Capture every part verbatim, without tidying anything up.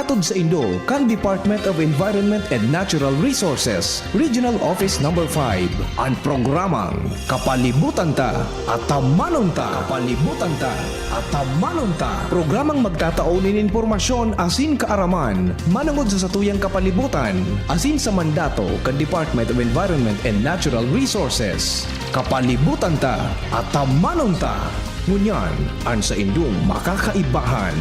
Hatod saindo kan Department of Environment and Natural Resources, Regional Office Number five, an programang Kapalibutan Ta, Atamanon Ta. Kapalibutan Ta, Atamanon Ta. Programang magtatao nin impormasyon asin kaaraman manongod sa satuyang kapalibutan asin sa mandato kan Department of Environment and Natural Resources. Kapalibutan Ta, Atamanon Ta. Ngunyan, an saindong makakaibahan.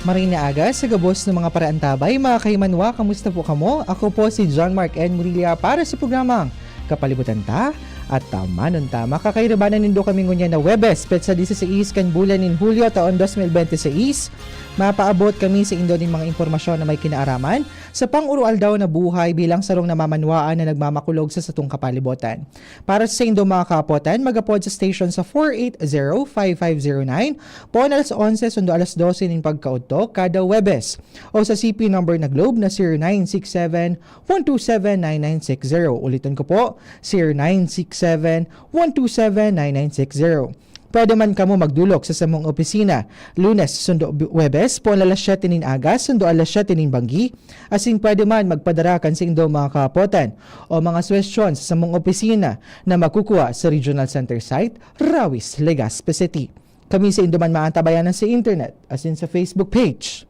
Maray na aga sa gabos na mga paraantabay, mga kahimanwa, kamusta po kamo? Ako po si John Mark N. Murilla para sa programang Kapalibutan Ta, Atamanon Ta. Makakairabanan nindo kami ngunyan na Huwebes, petsa dieciséis kan bulan nin Hulyo, taon dos mil bente seis. Mapaabot kami saindo nin mga impormasyon na may kinaaraman sa pang-uroaldaw na buhay bilang sarong namamanwaan na nagmamakulog sa satong kapalibutan. Para sa saindong mga kaapotan, mag-apod sa station sa four eight zero, five five zero nine, poon alas onse sundo alas dose nin pagkaodto kada Huwebes, o sa C P number na Globe na zero nine six seven, one two seven, nine nine six zero. Uliton ko po, zero nine six seven, one two seven, nine nine six zero. Pwede man kamo magdolok sa samong opisina, Lunes sundo Huwebes, poon alas siyete nin aga sundo alas siyete nin banggi, asin pwede man magpadara kan saindong mga kaapotan o mga suhestyon sa samong opisina na makukuha sa Regional Center Site, Rawis, Legazpi City. Kami saindo man maantabayanan sa internet asin sa Facebook page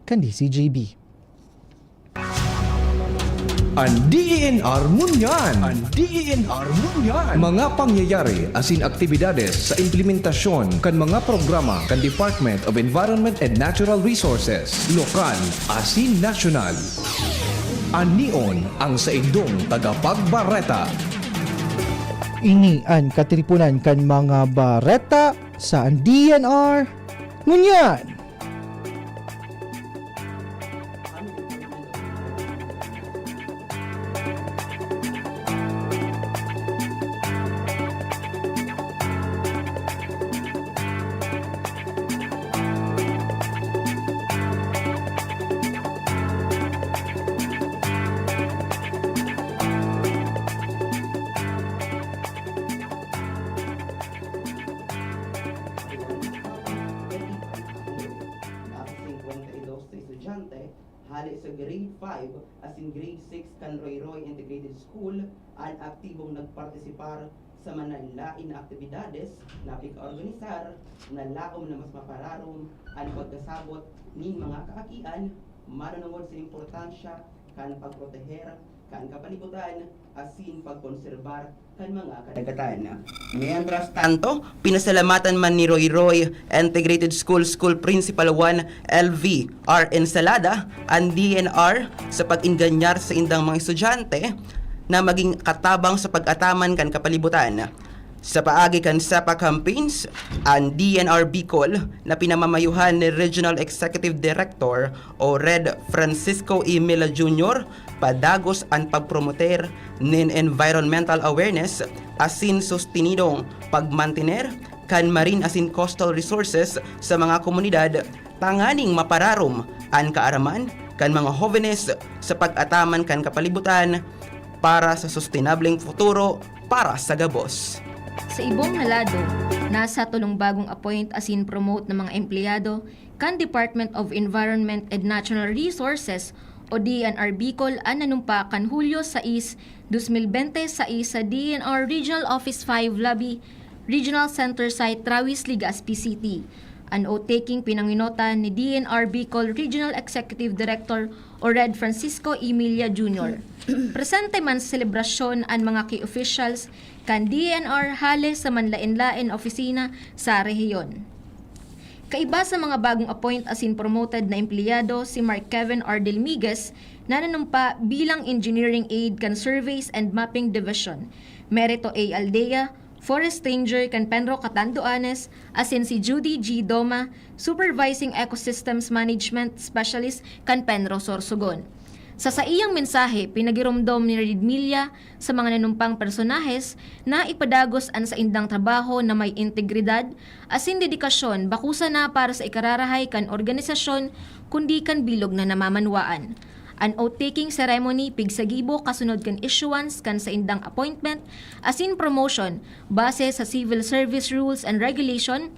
kan D C G B. An D E N R ngunyan. An D E N R ngunyan. Mga pangyayari asin aktibidades sa implementasyon kan mga programa kan Department of Environment and Natural Resources, lokal asin nasyonal. Anion ang saindong tagapagbareta. Ini an katiponan kan mga bareta sa an D E N R ngunyan. Nasa singkwenta y dos na estudyante hale sa Grade five asin Grade six kan Royroy Integrated School an aktibong nagpartisipar sa manlaen-laen na aktibidades na pigkaorganisar na laom na mas mapararom an pagkasabot nin mga kaakian mananongod sa importansya kan pagproteher kan kapalibutan asin pagkonserbar kan mga kadagatan. Mientras tanto, pinasalamatan man ni Royroy Integrated School School Principal one L V R Ensalada an D E N R sa pag-enganyar sa indang mga estudyante na maging katabang sa pag-ataman kan kapalibutan. Sa paagi kan SEPA campaigns, an D E N R Bicol na pinamamayohan ni Regional Executive Director o Red Francisco E. Mila Junior padagos an pagpromoter nin environmental awareness asin sustinidong pagmantener kan marine asin coastal resources sa mga komunidad tanganing mapararom an kaaraman kan mga hobenes sa pag-ataman kan kapalibutan para sa sustenableng futuro para sa gabos. Sa ibong na lado, nasa tolong bagong appoint asin promote na mga empleyado kan Department of Environment and Natural Resources o D E N R Bicol an nanumpa kan Hulyo sais, dos mil bente sais sa D E N R Regional Office five Lobby, Regional Center Site, Rawis, Legazpi City. An oath-taking pinanginotan ni D E N R Bicol Regional Executive Director o Red Francisco Emilia Junior. Presente man sa selebrasyon an mga key officials kan D E N R hale sa manlaen-laen na opisina sa rehiyon. Kaiba sa mga bagong appoint asin promoted na empleyado, si Mark Kevin R. Delmiguez nananumpa bilang Engineering Aide kan Surveys and Mapping Division, Merito A. Aldea, Forest Ranger kan Penro Catanduanes, asin si Judy G. Doma, Supervising Ecosystems Management Specialist kan Penro Sorsogon. Sa saiyang mensahe, pinagiromdom ni Redmilia sa mga nanumpang personahes na ipadagos an saindang trabaho na may integridad asin dedikasyon bako sana para sa ikararahay kan organisasyon kundi kan bilog na namamanwaan. An oath-taking ceremony pigsagibo kasunod kan issuance kan saindang appointment asin promotion base sa Civil Service Rules and Regulation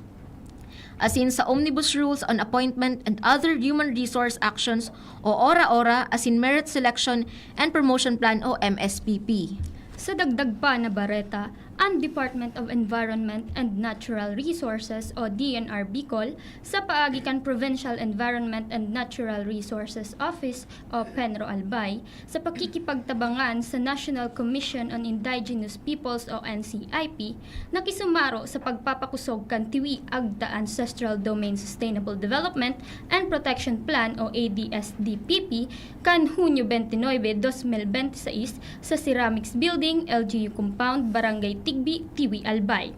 asin sa Omnibus Rules on Appointment and Other Human Resource Actions o ORA-ORA asin Merit Selection and Promotion Plan o M S P P. Sa dagdag pa na bareta, ang Department of Environment and Natural Resources o D N R Bicol, sa paagi kan Provincial Environment and Natural Resources Office o PENRO Albay, sa pakikipagtabangan sa National Commission on Indigenous Peoples o N C I P, nakisumaro sa pagpapakosog kan Tiwi Agta Ancestral Domain Sustainable Development and Protection Plan o A D S D P P kan Hunyo twenty-nine, twenty twenty-six sa Ceramics Building, L G U Compound, Barangay Tigbi, Tiwi, Albay.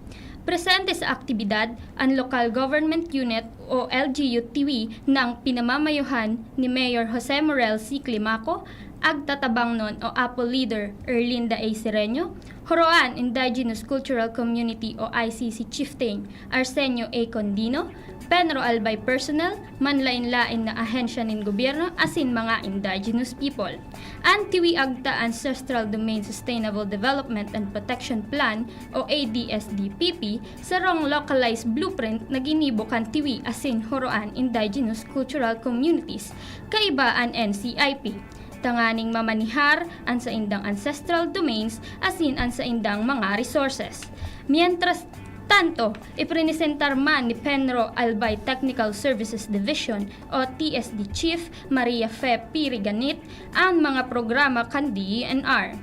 Presente sa aktibidad ang Local Government Unit o L G U Tiwi na pinamamayuhan ni Mayor Jose Morel C. Climaco, Agta Tabangnon o Apo Leader Erlinda A. Sereno, Horoan Indigenous Cultural Community o I C C Chieftain Arsenio A. Condino, PENRO Albay personnel, manlaen-laen na ahensya nin gobyerno asin mga indigenous people. An Tiwi Agta Ancestral Domain Sustainable Development and Protection Plan o A D S D P P, sarong localized blueprint na ginibo kan Tiwi asin Horoan Indigenous Cultural Communities, kaiba an N C I P, tanganing mamanihar an saindang ancestral domains asin an saindang mga resources. Mientras tanto, iprenesentar man ni PENRO Albay Technical Services Division o T S D Chief Maria Fe Piriganit ang mga programa kan D E N R.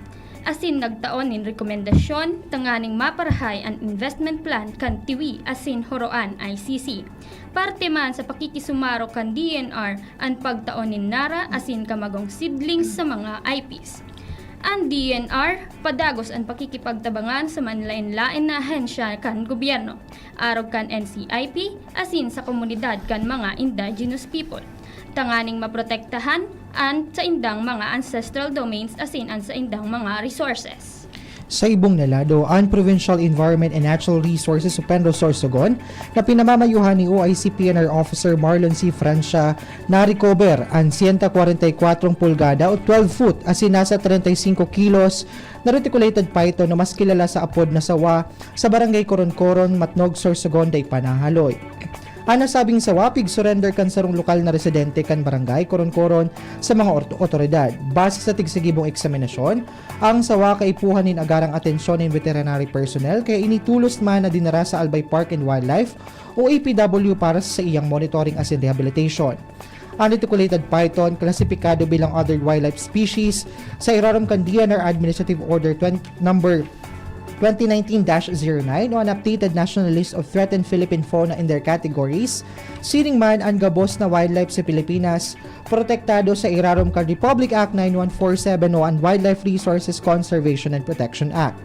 Asin nagtao nin rekomendasyon tanganing maparahay an investment plan kan Tiwi asin Horoan I C C. Parte man sa pakikisumaro kan D E N R an pagtao nin nara asin kamagong seedlings sa mga I Ps. An D E N R padagos an pakikipagtabangan sa manlaen-laen na ahensya kan gobyerno, arog kan N C I P asin sa komunidad kan mga indigenous people, tanganing maprotektahan an saindang mga ancestral domains asin an saindang mga resources. Sa ibong na lado, an Provincial Environment and Natural Resources o PENRO Sorsogon, na pinamamayuhan ni O I C P N R Officer Marlon C. Francia, na-recover an siyento kwarenta y kwatro pulgada o twelve foot asin nasa treinta y cinco kilos na reticulated python na mas kilala sa apod na sawa sa Barangay Coron-Coron, Matnog, Sorsogon, dai pa nahaloy. An nasabing sawa pig-surrender kan sarong lokal na residente kan barangay Coron-Coron sa mga orto-, otoridad. Base sa tigsagibong eksaminasyon, ang sawa kaipuhan nin agarang atensyon nin veterinary personnel, kaya ini tolos man na dinara sa Albay Park and Wildlife o A P W para sa iyang monitoring asin rehabilitation. An reticulated python, klasipikado bilang other wildlife species sa irarom kan D N R Administrative Order twenty, number twenty nineteen dash zero nine o an updated National List of Threatened Philippine Fauna in their categories. Siring man an gabos na wildlife sa Pilipinas, protektado sa irarom kan Republic Act nine one four seven o an Wildlife Resources Conservation and Protection Act.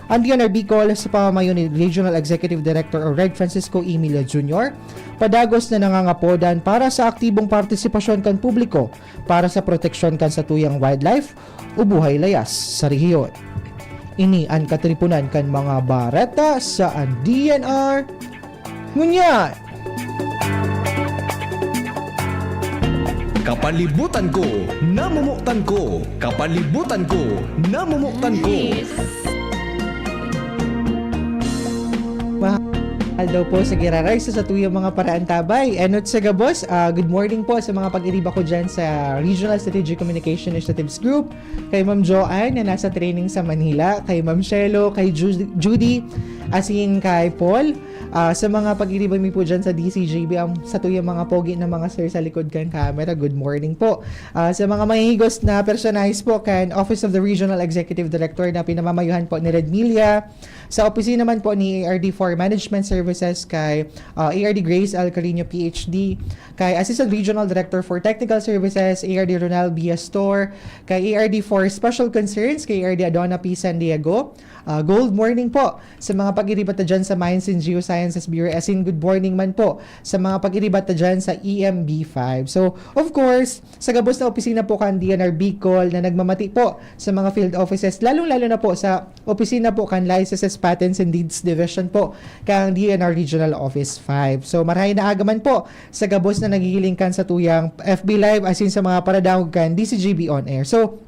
An D N R Bicol, sa pamamayo ni Regional Executive Director Oreg Francisco Emilio Junior, padagos na nangangapodan para sa aktibong partisipasyon kan publiko para sa proteksyon kan satuyang wildlife o buhay layas sa rehiyon. Ini an katiponan kan mga bareta sa an D N R ngunyan. Kapalibutan ko, namomotan ko. Kapalibutan ko, namomotan ko. Mahal daw po sa giraray sa satuyang mga paraantabay. Enot sa gabos, ah, good morning po sa mga pag-iriba ko dyan sa Regional Strategic Communication Initiatives Group, kay Ma'am Joanne na nasa training sa Manila, kay Ma'am Shelo, kay Ju-, Judy, asin kay Paul. Ah, sa mga pag-iriba mi po dyan sa D C G B, ang satuyang mga pogi na mga sir sa likod kan camera, good morning po. Ah, sa mga mahihigos na personahe po kan Office of the Regional Executive Director na pinamamayuhan po ni Red Milia, sa opisina man po ni A R D for Management Services kay, ah, A R D Grace L. Carino, P H D, kay Assistant Regional Director for Technical Services, A R D Ronald B. Astor, kay A R D for Special Concerns, kay A R D Adona P. San Diego. Ah, good morning po sa mga pag-iriba ta dyan sa Mines and Geosciences Bureau, asin good morning man po sa mga pag-iriba ta dyan sa E M B five. So, of course, sa gabos na opisina po kan D N R Bicol na nagmamati po sa mga field offices, lalong-lalo na po sa opisina po kan Licenses, Patents and Deeds Division po kan D N R Regional Office five. So, marahay na aga man po sa gabos na naghihiling kan satuyang F B Live asin sa mga paradangog kan D C G B On Air. So,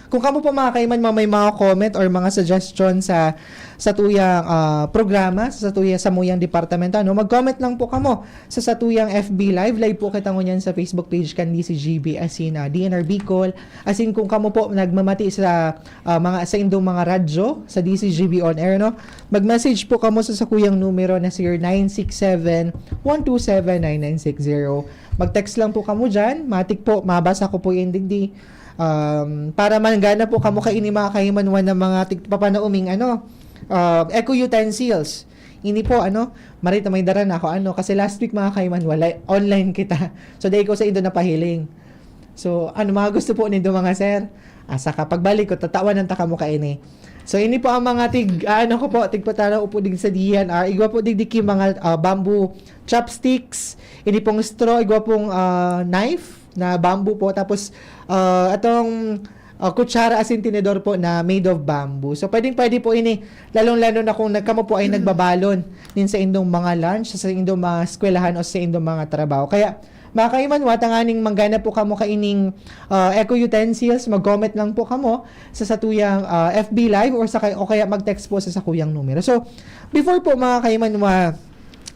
Kung kamo po, mga kaiman, mga may mga comment or mga suggestion sa satuyang, ah, programa, sa satuya, samuyang departamento, ano, mag-comment lang po kamo sa satuyang F B Live. Live po kita ngunyan sa Facebook page kan D C G B, asin, ah, D N R Bicol. Asin kung kamo po nagmamati sa, ah, mga, sa indong mga radyo, sa D C G B on air, no? Mag-message po kamo sa sakuyang numero na zero nine six seven, one two seven, nine nine six zero. Mag-text lang po kamo dyan. Matik po, mabasa ko po yan digdi. Um, para manggana po kamo kaini, mga kaimanwa, na mga tig-, papanauming, ano, uh, eco utensils. Ini po, ano, marita may dara na ako, ano, kasi last week, mga kaimanwa, online kita. So, dai ko sa indo napahiling. So, ano, mga gusto po nindo, mga sir? Ah, saka pagbalik ko, tatawan ng taka mo kaini. So, ini po ang mga tig-, ah, ano ko po, tigpatanaw po digdi sa D N R. Igwa po digdi ki mga, ah, bamboo chopsticks. Ini pong straw, igwa pong, ah, knife na bamboo po. Tapos, ah, atong, ah, kutsara asin tinidor po na made of bamboo. So, pwedeng-pwede po ini, lalong-lalo na kung nagkamo po ay nagbabalon nin sa indong mga lunch, sa indong mga eskwelahan o sa indong mga trabaho. Kaya, mga kaimanwa, tanganing manggana po kamo kaining, ah, eco utensils, mag-comment lang po kamo sa satuyang, ah, F B Live or sa kay-, o kaya mag-text po sa sakuyang numero. So, before po, mga kaimanwa,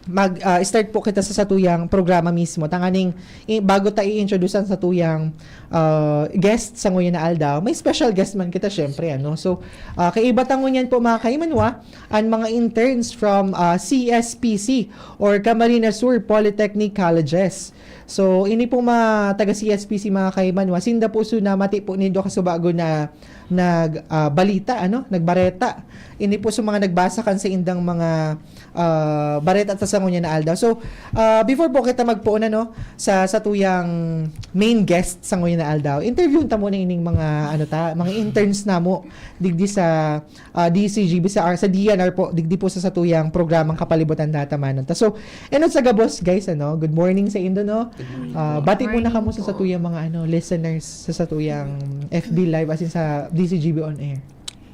mag, ah, start po kita sa satuyang programa mismo. Tanganing, i-, bago ta i-introduce ang satuyang, ah, guest sa ngayon na aldaw, may special guest man kita, syempre, ano. So, ah, kaiba ta ngunyan po, mga kaimanwa, ang mga interns from, ah, C S P C or Camarines Sur Polytechnic Colleges. So, ini po mga taga C S P C, mga kaimanwa, sinda po so namati po nindo kasubago na nag, ah, balita, ano, nagbareta. Ini po sa mga nagbasa kan sa indang mga, ah, bareta ta sa ngunyan na aldaw. So, ah, before po kita magpoon, ano, sa, sa tuyang main guest sa ngunyan na aldaw, interviewon ta muna ining mga, ano ta, mga interns namo digdi sa, ah, D C G B, sa, sa D N R po, digdi po sa satuyang programang Kapalibutan Datamanon Ta. So, enot sa gabos, guys, ano, good morning sa indo, no? Good morning Ah, po. Bati muna Morning kamo sa po. Satuyang mga, ano, listeners sa satuyang F B Live, asin sa D C G B on air.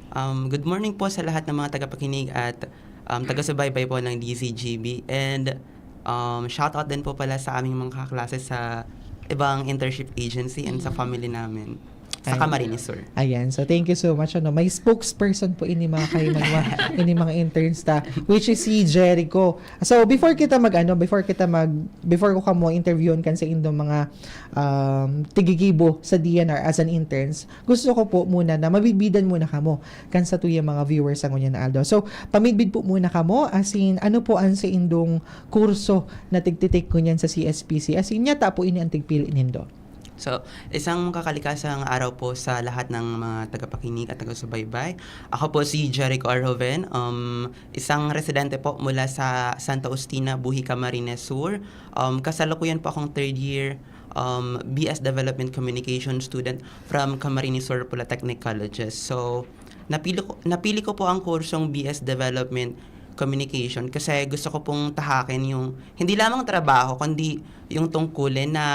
Um, good morning po sa lahat ng mga tagapakinig at, um, taga-subaybay po ng D C G B. And, um, shout out din po pala sa aming mga kaklase sa ibang internship agency and sa family namin. Sa Ayan. Camarines Sur. Ayan. So, thank you so much. Ano, may spokesperson po ini, mga kaimanwa, ini mga interns ta, which is si Jericho. So, before kita mag, ano, before kita mag, before ko kamo interviewon kan sa indong mga, um, tigigibo sa D N R as an interns, gusto ko po muna na mabidbidan muna kamo kan satuyang mga viewers sa ngunyan na aldaw. So, pamidbid po muna kamo, asin ano po ang sa indong kurso na tigtitik ngunyan sa C S P C? Asin nyata po ini ang tigpili nindo. So, isang makakalikasan araw po sa lahat ng mga tagapakinig at taga-subaybay. Ako po si Jericho Arhoven, um, isang residente po mula sa Santa Justina, Buhi, Camarines Sur. Um, kasalukuyan po akong third year, um, B S Development Communication student from Camarines Sur Polytechnic Colleges. So, napili ko, napili ko po ang kursong B S Development Communication kasi gusto ko pong tahakin yung hindi lamang trabaho, kundi yung tungkulin na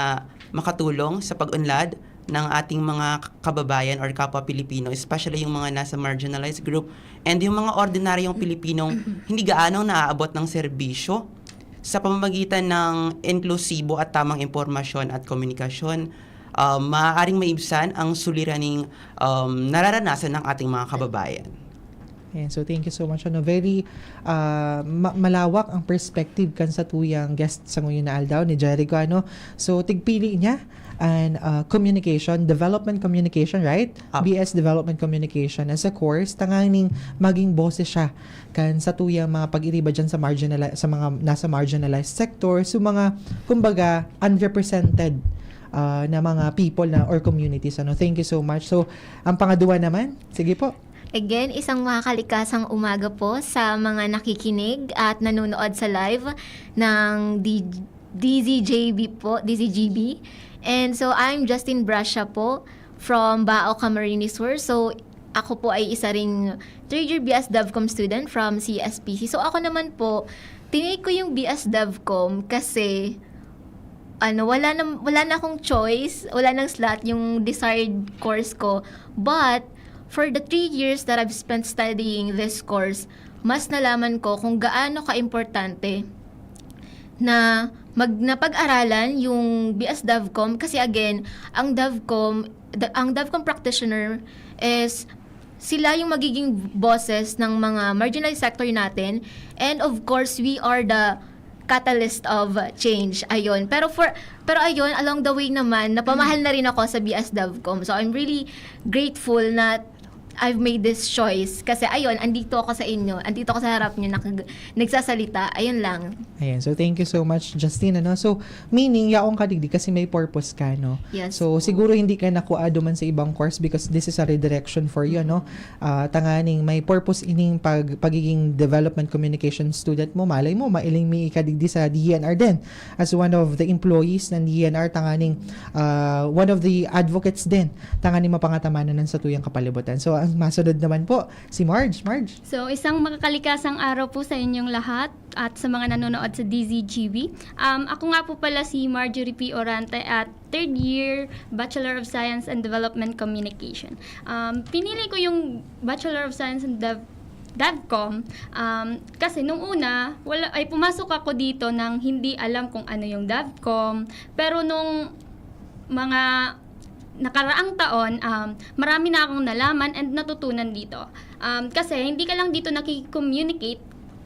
makatulong sa pag-unlad ng ating mga kababayan or kapwa Pilipino, especially yung mga nasa marginalized group and yung mga ordinaryong Pilipinong hindi gaano naaabot ng serbisyo sa pamamagitan ng inklusibo at tamang impormasyon at komunikasyon, um, maaaring maibsan ang suliraning, um, nararanasan ng ating mga kababayan. Ayan, so thank you so much. Ano, very, ah, ma-, malawak ang perspective kan satuyang guest sa ngayon na aldaw ni Jericho, ano. So, tigpili niya an, ah, communication, development communication, right? Apo. B S Development Communication as a course, tanganing maging boses siya kan satuyang mga pag-iriba dyan sa marginali-, sa mga nasa marginalized sector, so mga, kumbaga, unrepresented, ah, na mga people na or communities, ano. Thank you so much. So, ang pangaduwa naman, sige po. Again, isang makakalikasang umaga po sa mga nakikinig at nanonood sa live ng D-, D Z J B po, D Z G B. And so, I'm Justin Brasha po from Bao, Camarines Sur. So, ako po ay isa ring third year B S DevCom student from C S P C. So, ako naman po, tinake ko yung B S DevCom kasi, ano, wala na, wala na akong choice, wala nang slot yung desired course ko. But, for the three years that I've spent studying this course, mas nalaman ko kung gaano ka-importante na mag-, napag-aralan yung B S DevCom kasi again, ang DevCom, the, ang DevCom practitioner is sila yung magiging boses ng mga marginalized sector natin. And of course, we are the catalyst of change. Ayun. Pero for pero ayun, along the way naman, napamahal na rin ako sa B S DevCom. So I'm really grateful na I've made this choice. Kasi ayun, andito ako sa inyo. Andito ako sa harap niyo, nakag- nagsasalita. Ayun lang. Ayan. So, thank you so much, Justine. Ano? So, meaning, yaong ka digdi kasi may purpose ka, no? Yes. So, siguro hindi ka nakuha duman sa ibang course because this is a redirection for you, no? Ah, tanganing may purpose ining pag, pagiging development communication student mo. Malay mo, mailing mi ka digdi sa D E N R din as one of the employees ng D E N R, tanganing ah, one of the advocates din tanganing mapangataman na sa tuyang kapalibutan. So, ang masunod naman po, si Marge. Marge? So, isang makakalikasang araw po sa inyong lahat at sa mga nanonood sa D Z G B. Um, ako nga po pala si Marjorie P. Orante at third year Bachelor of Science and Development Communication. Um, pinili ko yung Bachelor of Science and Dev- DevCom um, kasi nung una, wala, ay pumasok ako dito nang hindi alam kung ano yung DevCom. Pero nung mga nakaraang taon, um, marami na akong nalaman and natutunan dito. Um, kasi hindi ka lang dito nakikicommunicate,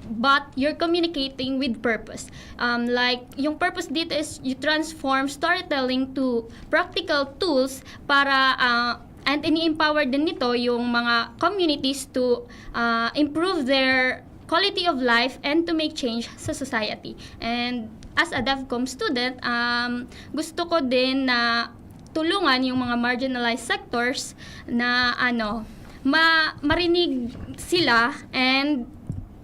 but you're communicating with purpose. Um, like, yung purpose dito is you transform storytelling to practical tools para uh, and ini-empower din nito yung mga communities to uh, improve their quality of life and to make change sa society. And as a DevCom student, um, gusto ko din na tulungan yung mga marginalized sectors na ano, ma- marinig sila and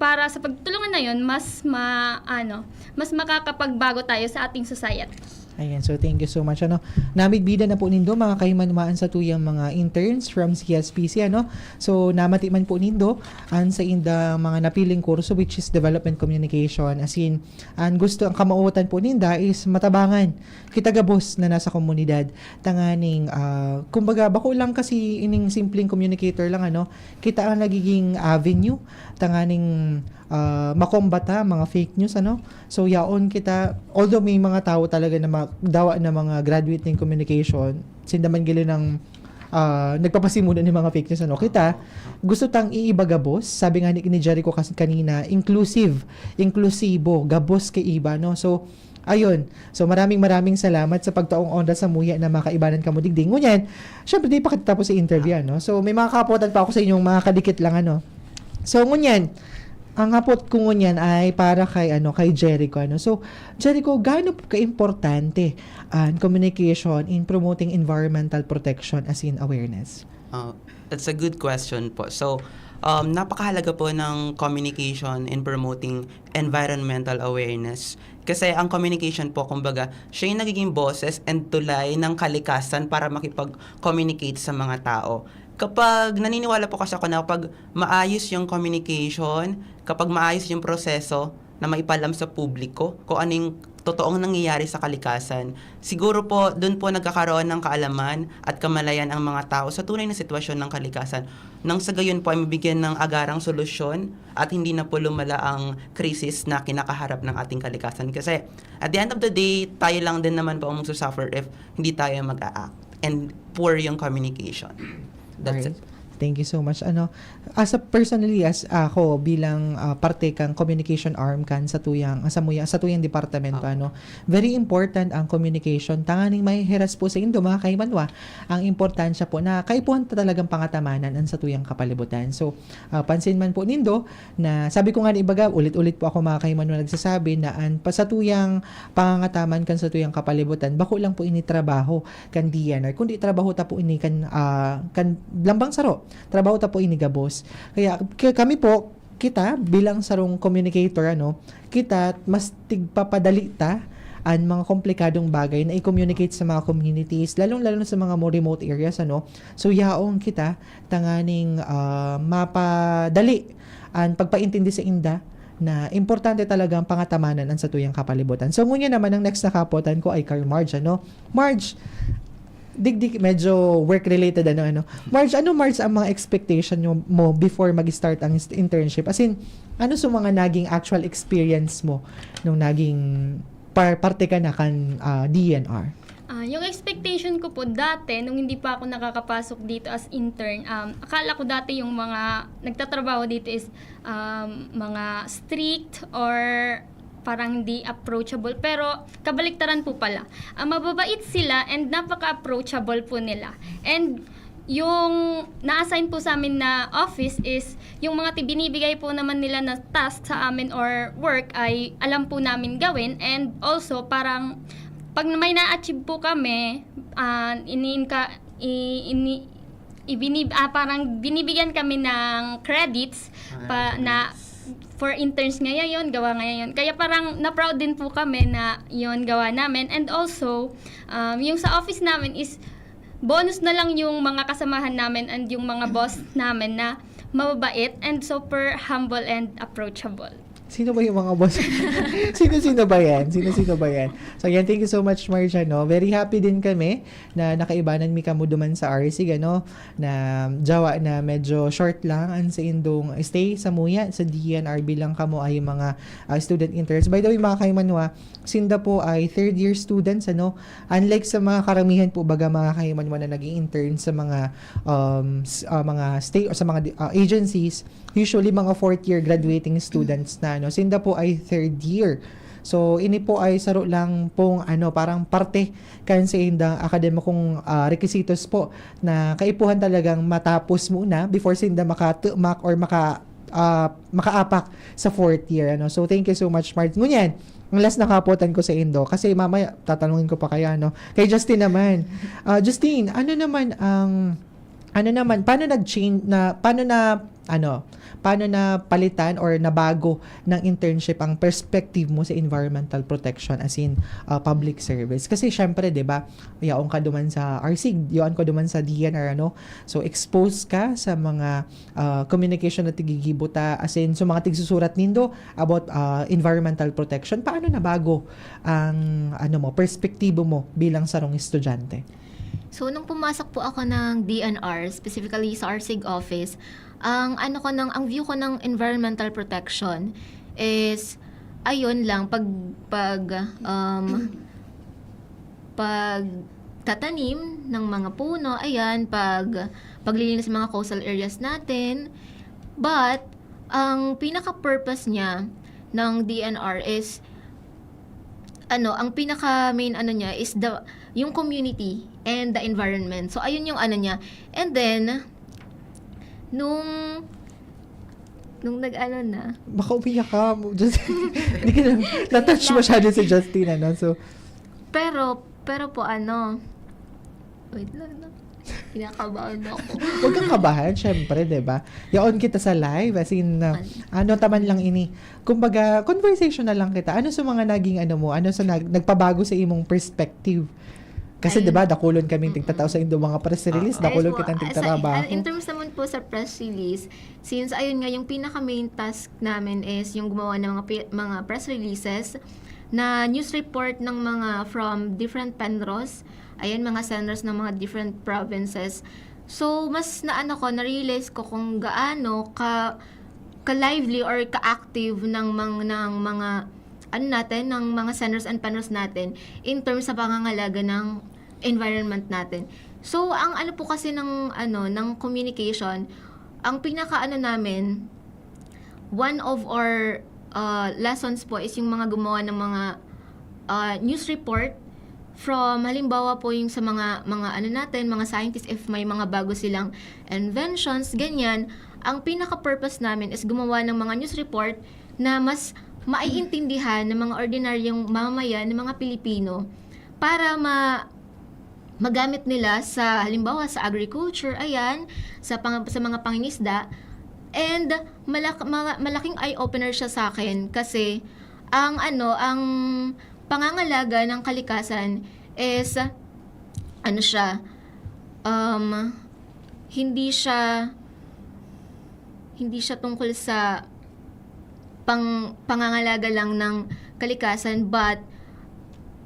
para sa pagtulungan na yon mas ma ano mas makakapagbago tayo sa ating society. Ayan, so thank you so much. Ano, namigbida na po nindo mga kahimanwaan sa tuyang mga interns from C S P C, ano? So namati man po nindo an sa inda mga napiling kurso, which is development communication. As in, an gusto ang kamawotan po ninda is matabangan kita gabos na nasa komunidad tanganing ah, kumbaga bako lang kasi ining simpleng communicator lang, ano, kita ang nagiging avenue tanganing ah, makombata mga fake news, ano. So yaon kita, although may mga tawo talaga na ma- dawa na mga graduate ning communication, sinda man gili ng ah, nagpapasimuno ni mga fake news, ano. Kita gusto tang iiba gabos, sabi nga ni, ni Jericho kas- kanina, inclusive, inklusibo, gabos kaiba, no. So ayun. So maraming maraming salamat sa pagtaong oras sa muya na makaibanan kamo digdi. Ngunyan, syempre di pa kita tapos sa interview, ano. So may mga kapotan pa ako sa inyong mga kadikit lang, ano. So ngunyan, ang hapot ko ngunyan ay para kay ano, kay Jericho, ano. So Jericho, gaano po kaimportante ang communication in promoting environmental protection as in awareness? Uh, that's a good question po. So, um, napakahalaga po ng communication in promoting environmental awareness. Kasi ang communication po, kumbaga, siya yung nagiging boses and tulay ng kalikasan para makipag-communicate sa mga tao. Kapag naniniwala po kasi ako na kapag maayos yung communication, kapag maayos yung proseso na maipalam sa publiko kung ano yung totoong nangyayari sa kalikasan, siguro po doon po nagkakaroon ng kaalaman at kamalayan ang mga tao sa tunay na sitwasyon ng kalikasan. Nang sa gayon po ay mabigyan ng agarang solusyon at hindi na po lumala ang krisis na kinakaharap ng ating kalikasan. Kasi at the end of the day, tayo lang din naman po ang magsasuffer if hindi tayo mag-a-act and poor yung communication. That's Alright. It. Thank you so much. Ano, as a personally, as ako bilang ah, parte kang communication arm kan sa tuyang sa muya, sa tuyang departamento, Ah. ano, very important ang communication. Tanganing mahihiras po sa indo, mga kaimanwa, ang importansya po na kaipuhan ta talagang pangatamanan ang sa tuyang kapalibutan. So, ah, pansin man po nindo na sabi ko nga ni ibaga, ulit-ulit po ako, mga kaimanwa, nagsasabi na an pa sa tuyang pangangataman kan sa tuyang kapalibutan, bako lang po ini trabaho kan D N R, kundi trabaho ta po ini kan ah, kan lambang saro, trabaho ta po ini gabos. Kaya k- kami po, kita bilang sarong communicator, ano, kita mas tigpapadali ta an mga komplikadong bagay na i-communicate sa mga communities, lalong-lalo na sa mga more remote areas, ano. So yaong kita tanganing ah, mapadali an pagpaintindi sa inda na importante talaga ang pangatamanan ang satuyang kapalibutan. So ngunyan naman, ang next na kapotan ko ay kay Marge, ano. Marge, digdi medyo work-related, ano, ano. Marge, ano, Marge, ang mga expectation nyo mo before mag-start ang ist- internship? As in, ano sa mga naging actual experience mo nung naging par-, parte ka na kan, ah, D N R? Ah, yung expectation ko po dati, nung hindi pa ako nakakapasok dito as intern, um, akala ko dati yung mga nagtatrabaho dito is, um, mga strict or parang hindi approachable. Pero kabaliktaran po pala. Ah, mababait sila and napaka-approachable po nila. And yung na-assign po sa amin na office is yung mga ti-, binibigay po naman nila na task sa amin or work ay alam po namin gawin. And also, parang pag may na-achieve po kami, ah, iniinka-, i-, ini-, ibinib-, ah, parang binibigyan kami ng credits Ah, pa, na credits. For interns ngayon, gawa ngayon. Kaya parang na-proud din po kami na yun, gawa namin. And also, um, yung sa office namin is bonus na lang yung mga kasamahan namin and yung mga boss namin na mababait and super humble and approachable. Sino ba yung mga boss? Sino-sino ba yan? Sino-sino ba yan? So, yan, thank you so much, Marjan, no? Very happy din kami na nakaibanan mi kamo duman sa R C, ano, na jawa na medyo short lang ang saindong stay sa muya, sa D N R, bilang kamo ay mga, ah, student interns. By the way, mga kaimanwa, sinda po ay third year students, ano? Unlike sa mga karamihan po, baga, mga kaimanwa, na naging intern sa mga, um, s-, ah, mga state o sa mga di-, ah, agencies, usually mga fourth year graduating students na, no? Sinda po ay third year. So, ini po ay saro lang pong, ano, parang parte kan saindang akademikong, ah, requisitos po na kaipuhan talagang matapos muna before sinda makatumak or maka-, ah, makaapak sa fourth year, ano. So, thank you so much, Mars. Ngunyan, ang last na kapotan ko saindo, kasi mamaya tatanungin ko pa kaya, no? Kay Justin naman. Ah, Justin, ano naman ang, ano naman, paano nag-change na, paano na, ano, paano na palitan or nabago ng internship ang perspective mo sa environmental protection, as in, ah, public service? Kasi syempre, 'di ba, yaon ka duman sa R C, yaon ka duman sa D N R, ano? So, exposed ka sa mga, ah, communication na tigigibo ta, as in, sa mga tigsusurat nindo about, ah, environmental protection. Paano nabago ang, ano mo, perspektibo mo bilang sarong estudyante? So, nung pumasok po ako ng D N R, specifically sa R C G office, ang ano ko ng, ang view ko ng environmental protection is, ayun lang, pag, pag, um, pagtatanim ng mga puno, ayan, pag, paglilinis sa mga coastal areas natin. But, ang pinaka-purpose niya ng D N R is, ano, ang pinaka-main ano niya is the, yung community and the environment. So, ayun yung ano niya. And then, nung, nung nag-ano na. Baka umiyak ka. Just, hindi ka na, na-touch masyado si Justin, ano? So, Pero, pero po ano, wait lang, no? Kinakabahan ako. Huwag kang kabahan, syempre, 'di ba? Yaon kita sa live, as in, uh, Ano? ano taman lang ini. Kumbaga, conversation na lang kita. Ano sa mga naging ano mo? Ano sa nag-, nagpabago sa imong perspective? Kasi, Ayun. 'di ba, dakulon kaming Mm-mm. tigtatao sa indo mga press release, Oo. dakulon Ayos po. kitang Ah, sa, tigtarabaho. ah, in terms naman po sa press release, since ayun nga, yung pinaka-main task namin is yung gumawa ng mga pi-, mga press releases na news report ng mga from different PENROs, ayan, mga centers ng mga different provinces. So, mas naano ko, na-realize ko kung gaano ka, ka-lively or ka-active ng mang-, ng mga, ano natin, ng mga centers and PENROs natin in terms sa pangangalaga ng environment natin. So, ang ano po kasi ng, ano, ng communication, ang pinaka-ano namin, one of our, uh, lessons po is yung mga gumawa ng mga, uh, news report from, halimbawa po, yung sa mga, mga ano natin, mga scientists, if may mga bago silang inventions, ganyan, ang pinaka-purpose namin is gumawa ng mga news report na mas maiintindihan ng mga ordinaryong mamamayan ng mga Pilipino para ma-, magamit nila sa, halimbawa, sa agriculture, ayan, sa pang-, sa mga pangingisda. And malak-, mga, malaking eye-opener siya sa akin kasi ang ano, ang pangangalaga ng kalikasan is, ano siya, um, hindi siya, hindi siya tungkol sa pang-, pangangalaga lang ng kalikasan, but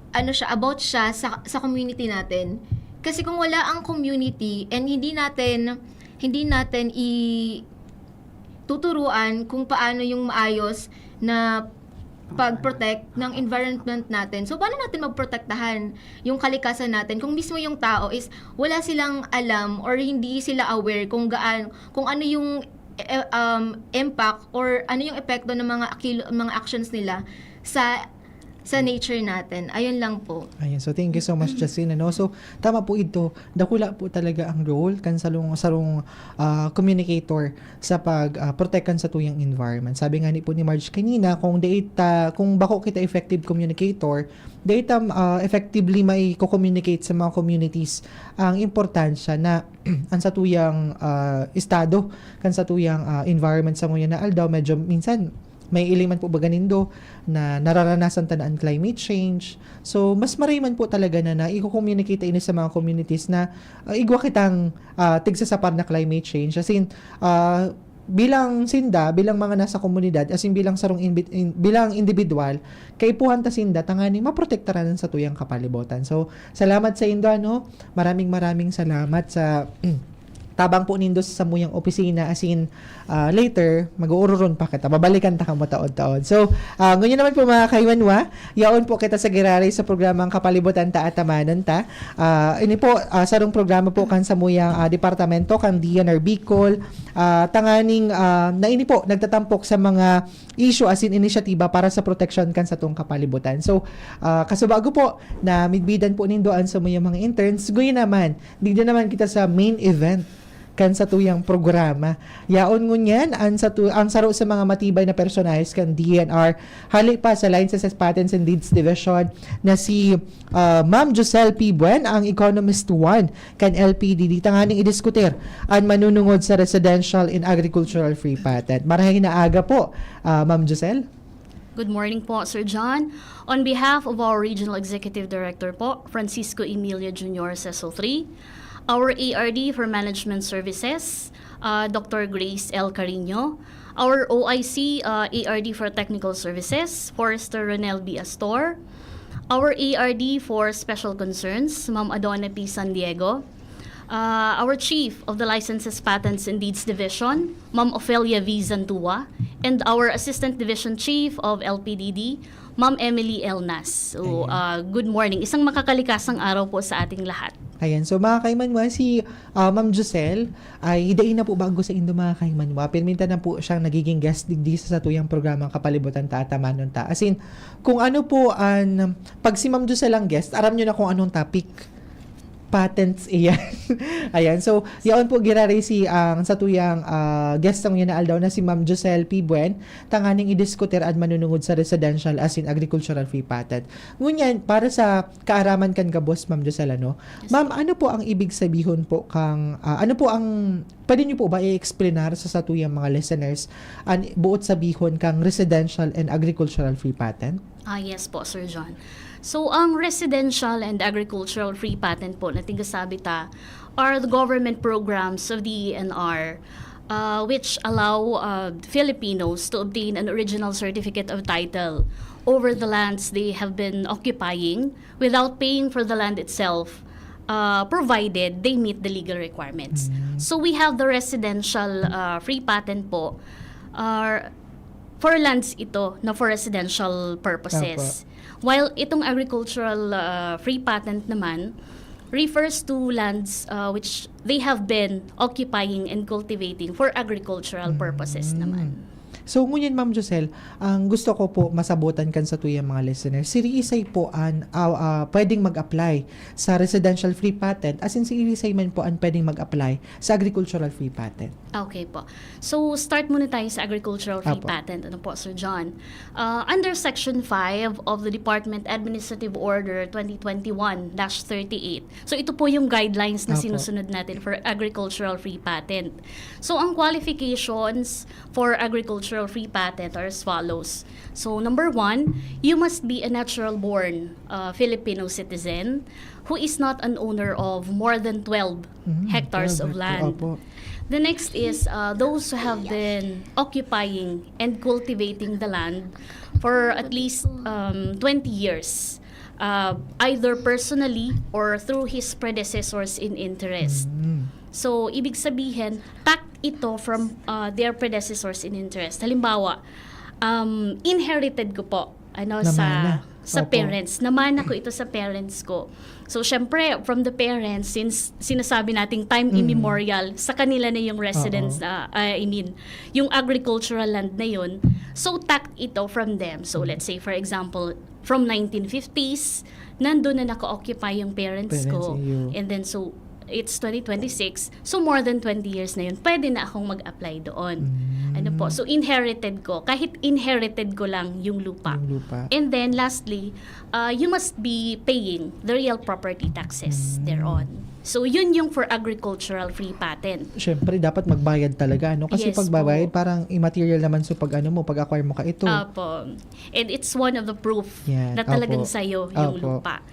ano siya, about siya sa, sa community natin. Kasi kung wala ang community and hindi natin, hindi natin i-, tuturuan kung paano yung maayos na pag-protect ng environment natin. So, paano natin maprotektahan yung kalikasan natin kung mismo yung tao is wala silang alam or hindi sila aware kung gaan-, kung ano yung, eh, um, impact or ano yung epekto ng mga akil-, mga actions nila sa, sa nature natin. Ayun lang po. Ayan, so thank you so much, Justin. Ano? So, tama po ito. Dakula po talaga ang role kan sarong, sarong ah, communicator sa pag ah, protect kan satuyang environment. Sabi nga ni po ni Marge kanina, kung data, kung bako kita effective communicator, data ah, effectively mai communicate sa mga communities ang importansya na ang satuyang ah, estado kan satuyang ah, environment sa nguyan na aldaw, medyo minsan may iliman po baga nindo na nararanasan ta na ang climate change. So, mas maray man po talaga na, na i-communicate ini sa mga communities na ah, igwa kitang ah, tigsasapar na climate change. As in, ah, bilang sinda, bilang mga nasa komunidad, as in bilang sarong inbi-, in, bilang individual, kaipuhan ta sinda tanganing maprotektaran ang satuyang kapalibutan. So, salamat sa indo, ano? Maraming maraming salamat sa tabang po nindo sa samuyang opisina. As in, ah, later, mag-uururon pa kita. Babalikan ta kamo taod-taod. So, ah, ngunyan naman po, mga kaiwanwa, yaon po kita sa giraray sa programang Kapalibutan Ta Atamanon Ta. Ah, ini po, ah, sarong programa po kan samuyang ah, departamento, kan D N R Bicol, ah, tanganing ah, na ini po nagtatampok sa mga issue as in inisyatiba para sa proteksyon kan satong kapalibutan. So, ah, kasubago po na midbidan po nindo an samuyang mga interns, guya naman, digdi naman kita sa main event kan satuyang programa. Yaon ngunyan ang, satu-, ang saro sa mga matibay na personahes kan D N R, hali pa sa Licenses, Patents and Deeds Division na si ah, Ma'am Joselle P. Buen, ang Economist one kan L P D D, tanganing idiskutir an manunungod sa Residential and Agricultural Free Patent. Marahay na aga po, ah, Ma'am Joselle. Good morning po, Sir John. On behalf of our Regional Executive Director po, Francisco Emilio Junior Cecil three, our A R D for Management Services, uh, Doctor Grace L. Carino, our O I C, uh, A R D for Technical Services, Forester Ronel B. Astor, our A R D for Special Concerns, Ma'am Adona P. San Diego, uh, our Chief of the Licenses, Patents, and Deeds Division, Ma'am Ofelia V. Zantua, and our Assistant Division Chief of L P D D, Ma'am Emily L. Nas. So, Ayan. Uh, good morning. Isang makakalikasang araw po sa ating lahat. Ayan. So, mga kaimanwa, si ah, Ma'am Joselle, ay dai na po bago sa indo, mga kaimanwa. Pirmi ta na po siyang nagiging guest digdi sa satuyang programang Kapalibutan Ta Atamanon Ta. As in, kung ano po an, pag si Ma'am Joselle ang guest, aram nyo na kung anong topic. Patents iyan. Ayan. So, yaon po giraray si ang satuyang ah, guest sa ngunyan na aldaw na si Ma'am Joselle P. Buen, tanganing idiskutir an manunungod sa residential as in agricultural free patent. Ngunyan, para sa kaaraman kan gabos, Ma'am Joselle, ano? Yes, Ma'am, ano po ang ibig sabihon po kang, ah, ano po ang, pwede niyo po ba i-explainar sa satuyang mga listeners an buot sabihon kang residential and agricultural free patent? Ah, yes po, Sir John. So, ang residential and agricultural free patent po na tingkasabi ta are the government programs of the D E N R, uh, which allow uh, Filipinos to obtain an original certificate of title over the lands they have been occupying without paying for the land itself, uh, provided they meet the legal requirements. So, we have the residential uh, free patent po, uh, for lands ito na for residential purposes. While itong agricultural uh, free patent naman refers to lands uh, which they have been occupying and cultivating for agricultural purposes naman. So, ngunyan, Ma'am Joselle, ang gusto ko po masabotan kan satuyang mga listeners, siisay po an ah, ah, pwedeng mag-apply sa residential free patent, as in siisay man po an pwedeng mag-apply sa agricultural free patent? Okay po. So, start muna tayo sa agricultural free Apo. patent. Ano po, Sir John? Uh, under Section five of the Department Administrative Order twenty twenty-one dash thirty-eight. So, ito po yung guidelines na Apo. sinusunod natin for agricultural free patent. So, ang qualifications for agricultural free patent are as follows. So, number one, you must be a natural-born uh, Filipino citizen who is not an owner of more than twelve Mm, hectares of twelve hectare, land. Opo. The next is uh, those who have been occupying and cultivating the land for at least um, twenty years, uh, either personally or through his predecessors in interest. Mm. So, ibig sabihin, pact ito from uh, their predecessors in interest. Halimbawa, um, inherited ko po ano, Namana. sa sa Opo. parents. Namana ko ito sa parents ko. So, syempre, from the parents, since sinasabi nating time Mm. immemorial, sa kanila na yung residence, Oo. ah, I mean, yung agricultural land na yun. So, tact ito from them. So, let's say, for example, from nineteen fifties, nandun na naka-occupy yung parents Parents ko. iyo. And then, so, it's twenty twenty-six. So, more than twenty years na yun. Pwede na akong mag-apply doon. Mm. Ano po? So, inherited ko. Kahit inherited ko lang yung lupa. Yung lupa. And then, lastly, uh, you must be paying the real property taxes Mm. thereon. So, yun yung for agricultural free patent. Siyempre, dapat magbayad talaga, ano? Kasi Yes pagbabayad, po. parang immaterial naman sa pag-ano mo, pag-acquire mo ka ito. Apo. And it's one of the proof Yan, na talagang opo. sa'yo yung Opo. lupa.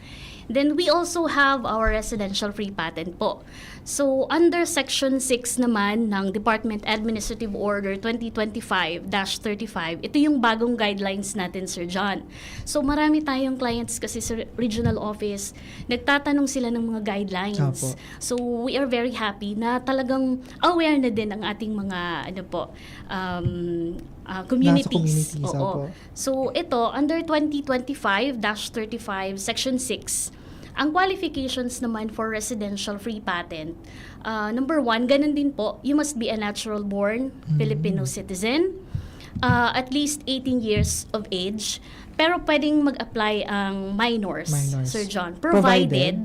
Then we also have our residential free patent po. So under Section six naman ng Department Administrative Order twenty twenty-five dash thirty-five, ito yung bagong guidelines natin, Sir John. So marami tayong clients kasi sa regional office, nagtatanong sila ng mga guidelines. Opo. So we are very happy na talagang aware na din ang ating mga, ano po, um, ah, communities. Nasa communities, Oo. opo. So ito, under twenty twenty-five dash thirty-five, Section six, ang qualifications naman for residential free patent, ah, number one, ganun din po, you must be a natural born Mm. Filipino citizen, ah, at least eighteen years of age, pero pwedeng mag-apply ang minors, Minors. Sir John, Provided. provided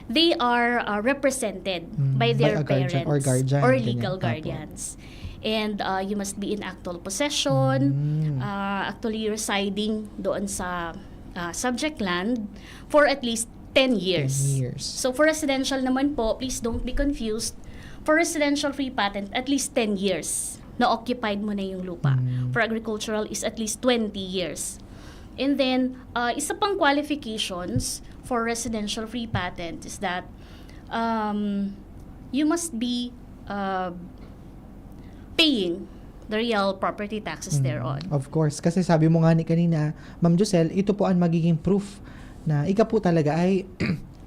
they are, ah, represented Mm, by by their a guardian parents or guardian, or ganyan. legal Opo. guardians. And uh, you must be in actual possession, Mm. uh, actually residing doon sa uh, subject land for at least ten years. Ten years. So for residential naman po, please don't be confused. For residential free patent, at least ten years na occupied mo na yung lupa. Mm. For agricultural is at least twenty years. And then, uh, isa pang qualifications for residential free patent is that um, you must be uh, paying the real property taxes Mm, thereon. Of course. Kasi sabi mo nga ni kanina, Ma'am Josel, ito po ang magiging proof na ika po talaga ay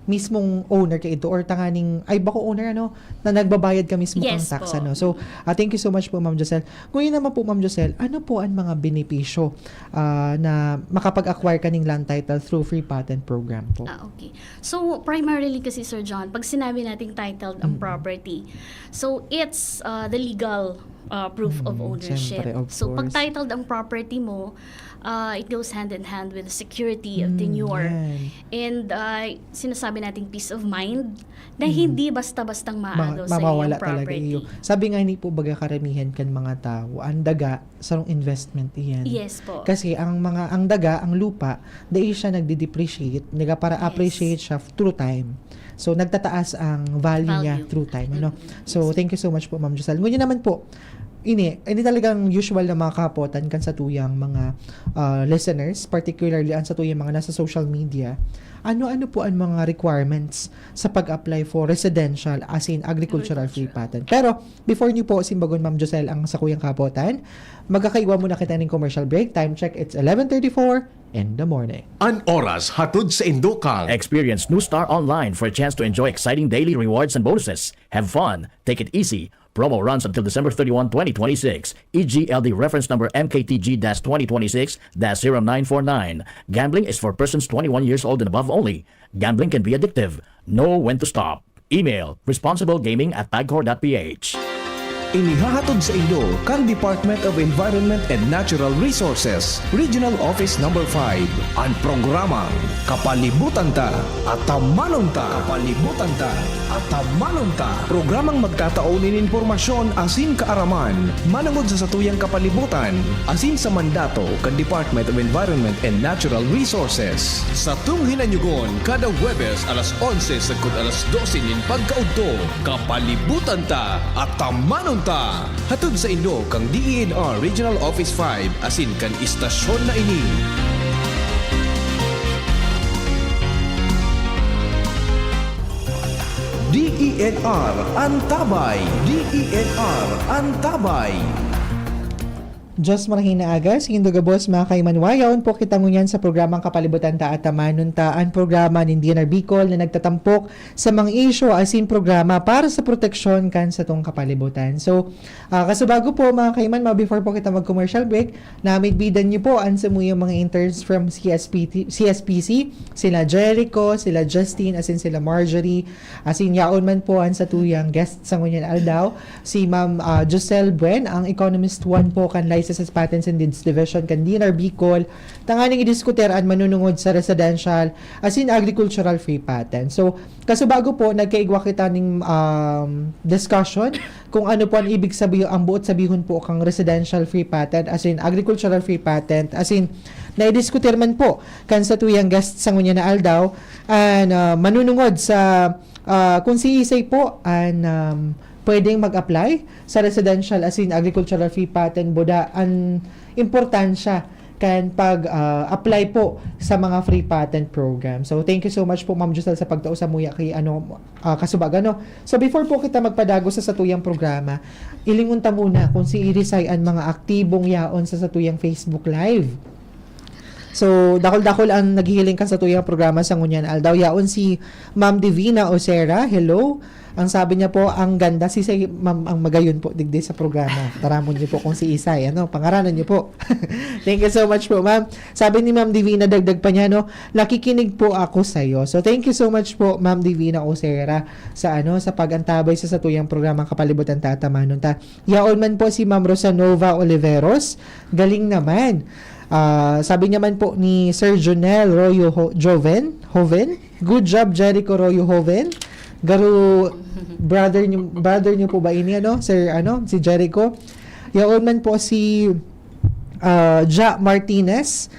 mismong owner ka ito or tanganing, ay bako owner ano, na nagbabayad ka mismo Yes kang tax. po. Ano? So, ah, thank you so much po, Ma'am Josel. Ngayon naman po, Ma'am Josel, ano po ang mga benepisyo ah, na makapag-acquire ka ng land title through free patent program po? Ah, okay. So, primarily kasi, Sir John, pag sinabi nating titled ang Mm. property, so it's uh, the legal uh, proof of Mm, ownership. syempre, of So, pag course. titled ang property mo, uh, it goes hand in hand with the security of Mm, tenure. yan. And uh, sinasabi nating peace of mind na Mm. hindi basta-bastang maagaw Ma- sa mamawala iyong talaga property. iyo. Sabi nga ni po, baga karamihan kan mga tao, ang daga, sarong investment iyan. Yes po. Kasi ang mga, ang daga, ang lupa, dahil siya nagde-depreciate, nagpara-appreciate Yes. siya through time. So, nagtataas ang value niya Value. through time. Ano? Mm-mm. So, thank you so much po, Ma'am Josel. Ngunyan naman po, ini, ini talagang usual na mga kahapotan kan satuyang mga ah, listeners, particularly ang satuyang mga nasa social media. Ano-ano po ang mga requirements sa pag-apply for residential as in agricultural free patent? Pero, before niyo po simbagon, Ma'am Josel, ang sakuyang kahapotan, magkakaiwa muna kita ng commercial break. Time check, it's eleven thirty-four in the morning. An oras hatod sa Indokang. Experience New Star Online for a chance to enjoy exciting daily rewards and bonuses. Have fun. Take it easy. Promo runs until December thirty-one, twenty twenty-six. E G L D reference number M K T G dash twenty twenty-six dash zero nine four nine. Gambling is for persons twenty-one years old and above only. Gambling can be addictive. Know when to stop. Email responsiblegaming at pagcor dot p h. Inihahatod sa Indo kan Department of Environment and Natural Resources, Regional Office Number five, an programang Kapalibutan Ta, Atamanon Ta. Kapalibutan Ta, Atamanon Ta. Programang magtatao nin impormasyon asin kaaraman manangod sa satuyang kapalibutan asin sa mandato kan Department of Environment and Natural Resources. Satong hinanyugon kada Huwebes alas onse sagkod alas dose nin pagkaudto. Kapalibutan Ta, Atamanon Ta. Hatod sa Indo kan D E N R Regional Office five asin kan istasyon na ini. D E N R Antabay. D E N R Antabay. Diyos marhay na aga, sa inyong gabos, mga kaimanwa. Yaon po kita ngunyan sa programang Kapalibutan Ta at Tamanon Ta, an programa nin D N R Bicol na nagtatampok sa mga isyu asin programa para sa proteksyon kan satong kapalibutan. So, ah, kasubago po, mga kaimanwa, before po kita mag-commercial break, namidbidan niyo po an samuyang mga interns from C S P T, C S P C, sila Jericho, sila Justine, asin sila Marjorie, asin yaon man po an satuyang guest sa ngunyan aldaw, si Ma'am, ah, Joselle Buen, ang Economist one po kan Licenses, Patents and Deeds Division kan D N R Bicol, tanganing idiskutir an manunungod sa residential asin agricultural free patent. So, kasubago po, nagkaigwa kita ning, um, discussion kung ano po ang ibig sabihin, ang buot sabihon po kang residential free patent, asin agricultural free patent, asin naidiskutir man po kan satuyang guest sa ngunyan na aldaw, an, ah, manunungod sa, ah, kung siisay po an, um, pwedeng mag-apply sa residential asin agricultural free patent, buda an importansya kan pag, ah, apply po sa mga free patent program. So, thank you so much po, Ma'am Joselle, sa pagtao samuya ki, ano, ah, kasubago, no? So, before po kita magpadagos sa satuyang programa, ilingon ta muna kung siisay an mga aktibong yaon sa satuyang Facebook Live. So, dakul-dakul ang naghihiling kan satuyang programa sa ngunyan aldaw. Yaon si Ma'am Divina Osera. Hello. Ang sabi niya po, "Ang ganda." Si, si Ma'am ang magayon po digdi sa programa. Taramon niyo po kung siisay, ano, pangaranan niyo po. Thank you so much po, ma'am. Sabi ni Ma'am Divina, dagdag pa niya, no, "Nakikinig po ako sa'yo." So, thank you so much po, Ma'am Divina Osera, sa, ano, sa pag-antabay sa satuyang programang Kapalibutan Ta at Tamanon Ta. Yaon man po si Ma'am Rosanova Oliveros. Galing naman. Ah, sabi niya man po ni Sir Jonel Royo Ho-, Joven, Hoven. Good job, Jericho Royo Hoven. Garo, brother niyo, brother niyo po ba ini, ano, Sir, ano, si Jericho? Yaon man po si, ah, Ja Martinez.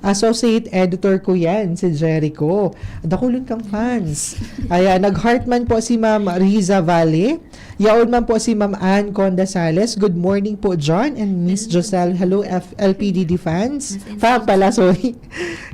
Associate editor ko yan, si Jericho. Dakulon kang fans. Ayan, nag-heart man po si Ma'am Riza Valle. Yaon man po si Ma'am Ann Conda Sales. Good morning po, John and Miss Hello. Joselle. Hello, F-, L P D D fans. Miss Fam Infants. Pala, sorry.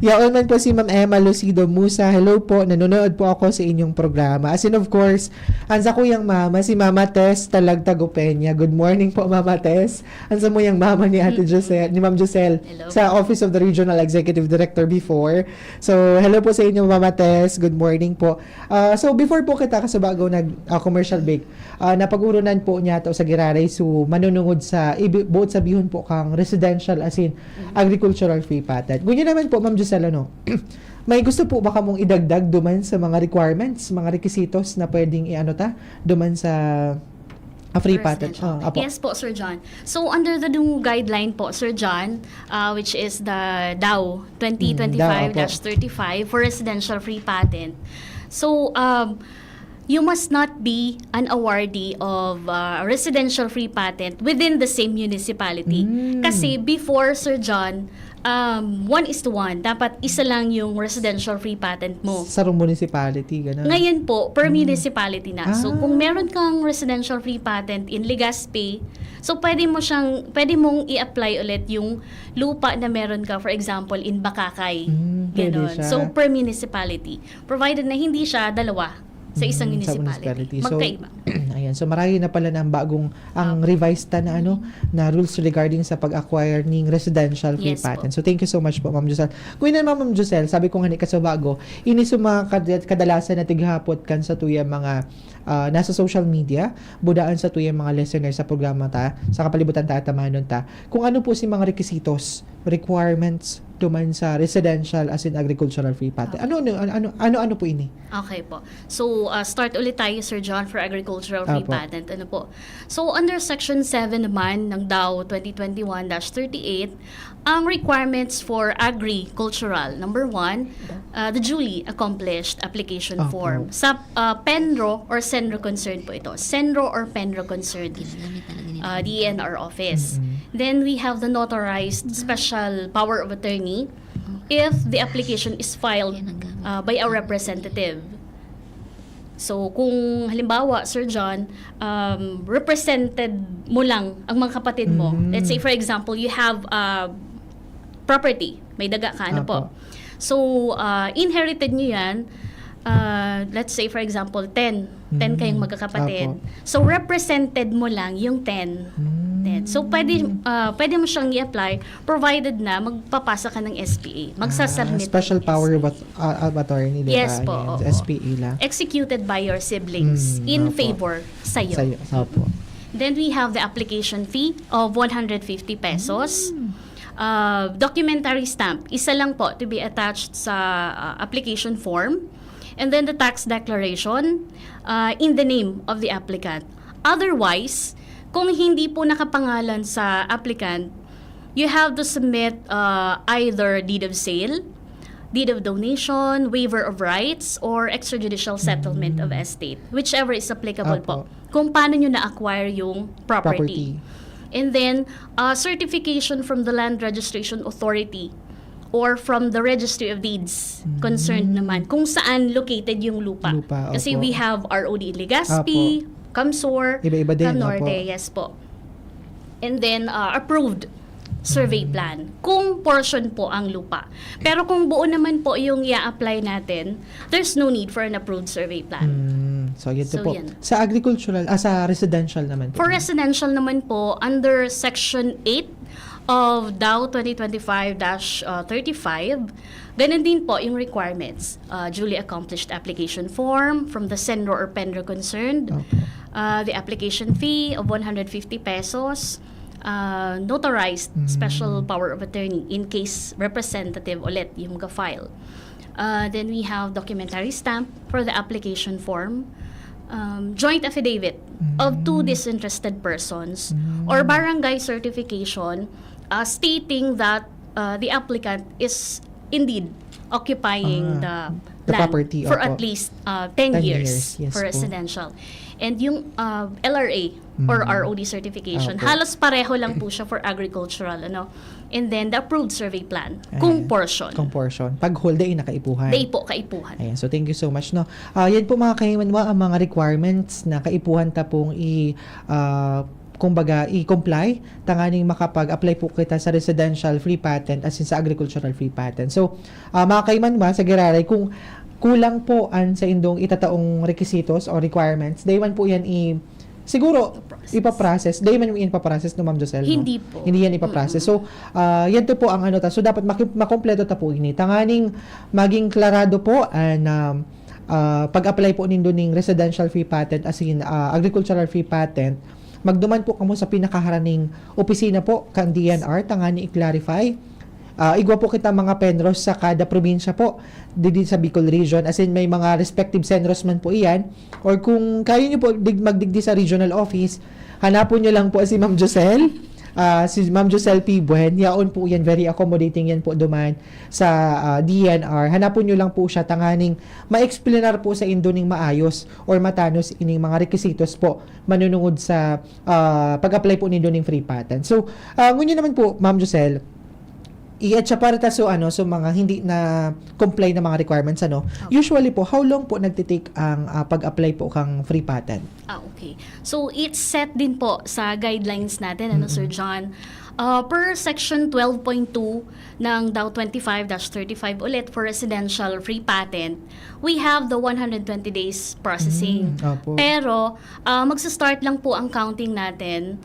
Yaon man po si Ma'am Emma Lucido Musa. Hello po, nanonood po ako sa inyong programa. As in, of course, ang sakuyang mama, si Mama Tess Talagtag Upeña. Good morning po, Mama Tess. Ang samuyang mama ni Ate Mm. Joselle, ni Ma'am Joselle, Hello sa po. Office of the Regional Executive Director before. So, hello po sa inyo, Mama Tess. Good morning po. Ah, so, before po kita kasubago nag, ah, commercial break, ah, napag-urunan po niya to sa giraray, so, manunungod sa ibi-, buot sabihon po kang residential asin Mm. agricultural free patent. Ngunyan naman po, Ma'am Joselle, ano, may gusto po ba kamong idagdag duman sa mga requirements, mga requisitos na pwedeng i-ano ta, duman sa, ah, free patent? Residential. Ah, apo. Yes po, Sir John. So, under the new guideline po, Sir John, ah, which is the DAO Mm, twenty twenty-five dash thirty-five DAO, apo. For residential free patent. So, um, you must not be an awardee of, ah, residential free patent within the same municipality. Mm. Kasi before, Sir John, um, one is to one. Dapat isa lang yung residential free patent mo. Sarong municipality, ganun. Ngayon po, per Mm. municipality na. So, Ah. kung meron kang residential free patent in Legazpi, so pwede mo siyang, pwede mong i-apply ulit yung lupa na meron ka, for example, in Bacacay. Mm, pwede Ganon. Siya. So, per municipality. Provided na hindi siya dalawa sa isang Mm, sa municipality. Municipality. So, magkaiba. Ayan. So, maragi na pala na ang bagong, ang Opo. Revised ta na, ano, Mm. na rules regarding sa pag-acquire ning residential free Yes po. Patent. So, thank you so much po, Ma'am Joselle. Kung yun, Ma'am Joselle, sabi ko nga ni kasubago, ini sa mga kad-, kadalasan na tighapot kan sa tuyang mga, ah, nasa social media, budaan sa tuyang mga listeners sa programa ta, sa Kapalibutan Ta at Tamanon Ta, kung ano po si mga requisitos, requirements, duman sa residential as in agricultural free patent. Opo. Ano, ano, ano, ano, ano, ano po ini? Okay po. So, ah, start ulit tayo, Sir John, for agricultural free Apo. Patent. Ano po? So, under Section seven naman ng DAO twenty twenty-one dash thirty-eight, ang requirements for agricultural, number one, ah, the duly accomplished application Opo. Form. Sa, ah, PENRO or CENRO concern po ito. CENRO or PENRO concern, Ginagamit talaga nila ah, ang D E N R office. Mm-mm. Then we have the notarized Mm-hmm. special power of attorney Okay. if the application is filed, Yan ang gamit ah, by a nila. Representative. So, kung halimbawa, Sir John, um, represented mo lang ang mga kapatid mo. Mm. Let's say, for example, you have, uh, property. May daga ka, ano po? Apo. So, uh, inherited nyo yan. uh, let's say for example, ten. ten kayong Mm. magkakapatid. Apo. So, represented mo lang yung ten. Mm. ten. So, pwede, uh, pwede mo siyang i-apply provided na magpapasa ka ng S P A. Magsasubmit Ah, special ng power S P A. of aut- uh, of attorney, di Yes ba? po, Yan, opo. S P A lang. Executed by your siblings Mm, in opo. favor sa'yo. Sa'yo, opo. Then we have the application fee of one hundred fifty pesos. Uh, documentary stamp, isa lang po to be attached sa uh, application form. And then the tax declaration uh, in the name of the applicant. Otherwise, kung hindi po nakapangalan sa applicant, you have to submit uh, either deed of sale, deed of donation, waiver of rights, or extrajudicial settlement of estate, whichever is applicable po. Apo. Kung paano nyo na-acquire yung property. Property. And then, uh, certification from the Land Registration Authority or from the Registry of Deeds Mm. concerned naman kung saan located yung lupa. Lupa, Kasi opo. We have R O D Legazpi, CamSur, Iba-iba din, CamNorte, opo. Yes po. And then uh, approved survey Mm. plan kung portion po ang lupa. Pero kung buo naman po yung i-apply natin, there's no need for an approved survey plan. Mm. So, yun So, po. yan. Sa agricultural, ah, sa residential naman po. For residential naman po, under Section eight of DAO twenty twenty-five dash thirty-five, ganun din po yung requirements. Uh, duly accomplished application form from the SENRO or PENRO concerned, Opo. uh, the application fee of one hundred fifty pesos, uh, notarized Mm. special power of attorney in case representative ulit yung mag-file. Uh, then we have documentary stamp for the application form, um, joint affidavit of two Mm. disinterested persons, Mm. or barangay certification uh, stating that uh, the applicant is indeed occupying Ah, the, the land property, for opo. at least uh, ten, Ten years, years, yes for po. Residential. And yung uh, L R A or Mm. R O D certification, Opo. Halos pareho lang po siya for agricultural, ano? And then the approved survey plan, kung Ayan. portion. Kung portion. Pag whole day, nakaipuhan. Day po, kaipuhan. Ayan. So, thank you so much, no? Ah, yan po, mga kahimanwa, ang mga requirements na kaipuhan ta pong i, ah, kumbaga, i-comply, tanganing makapag-apply po kita sa residential free patent as in sa agricultural free patent. So, ah, mga kahimanwa, sa giraray, kung kulang po an sa indong itataong requisitos o requirements, day man po yan i-, siguro, Ipaprocess. Ipaprocess. Day man yung ipaprocess, no, Ma'am Josel, no? Hindi po. Hindi yan ipaprocess. So, ah, yan to po ang ano ta. So, dapat maki- makompleto ta po ini. Tanganing maging klarado po an, um, ah, pag-apply po nindo ning residential free patent, as in, ah, agricultural free patent, magduman po kamo sa pinakaharaning opisina po kan D N R, tanganing i-clarify. Ah, igwa po kita mga PENROs sa kada probinsya po, didi sa Bicol region. As in, may mga respective CENROs man po iyan. Or kung kaya nyo po dig- magdigdi sa regional office, hanapon nyo lang po si Ma'am Josel. Ah, si Ma'am Josel P. Buen, yaon po yan, very accommodating yan po duman sa, ah, D N R. Hanapon nyo lang po siya, tanganing ma-explainar po sa indo ning maayos or matanos ining mga requisitos po manunungod sa, ah, pag-apply po nindo ning free patent. So, ah, ngunyan naman po, Ma'am Josel, i-, at siya para ta so, ano, so mga hindi na comply na mga requirements, ano. Okay. Usually po, how long po nagtitake ang, ah, pag-apply po kang free patent? Ah, okay. So, it's set din po sa guidelines natin, ano, Sir Mm-mm. John. Uh, per section twelve point two ng DAO twenty-five dash thirty-five ulit for residential free patent, we have the one hundred twenty days processing. Mm, opo. Pero, uh, magsa-start lang po ang counting natin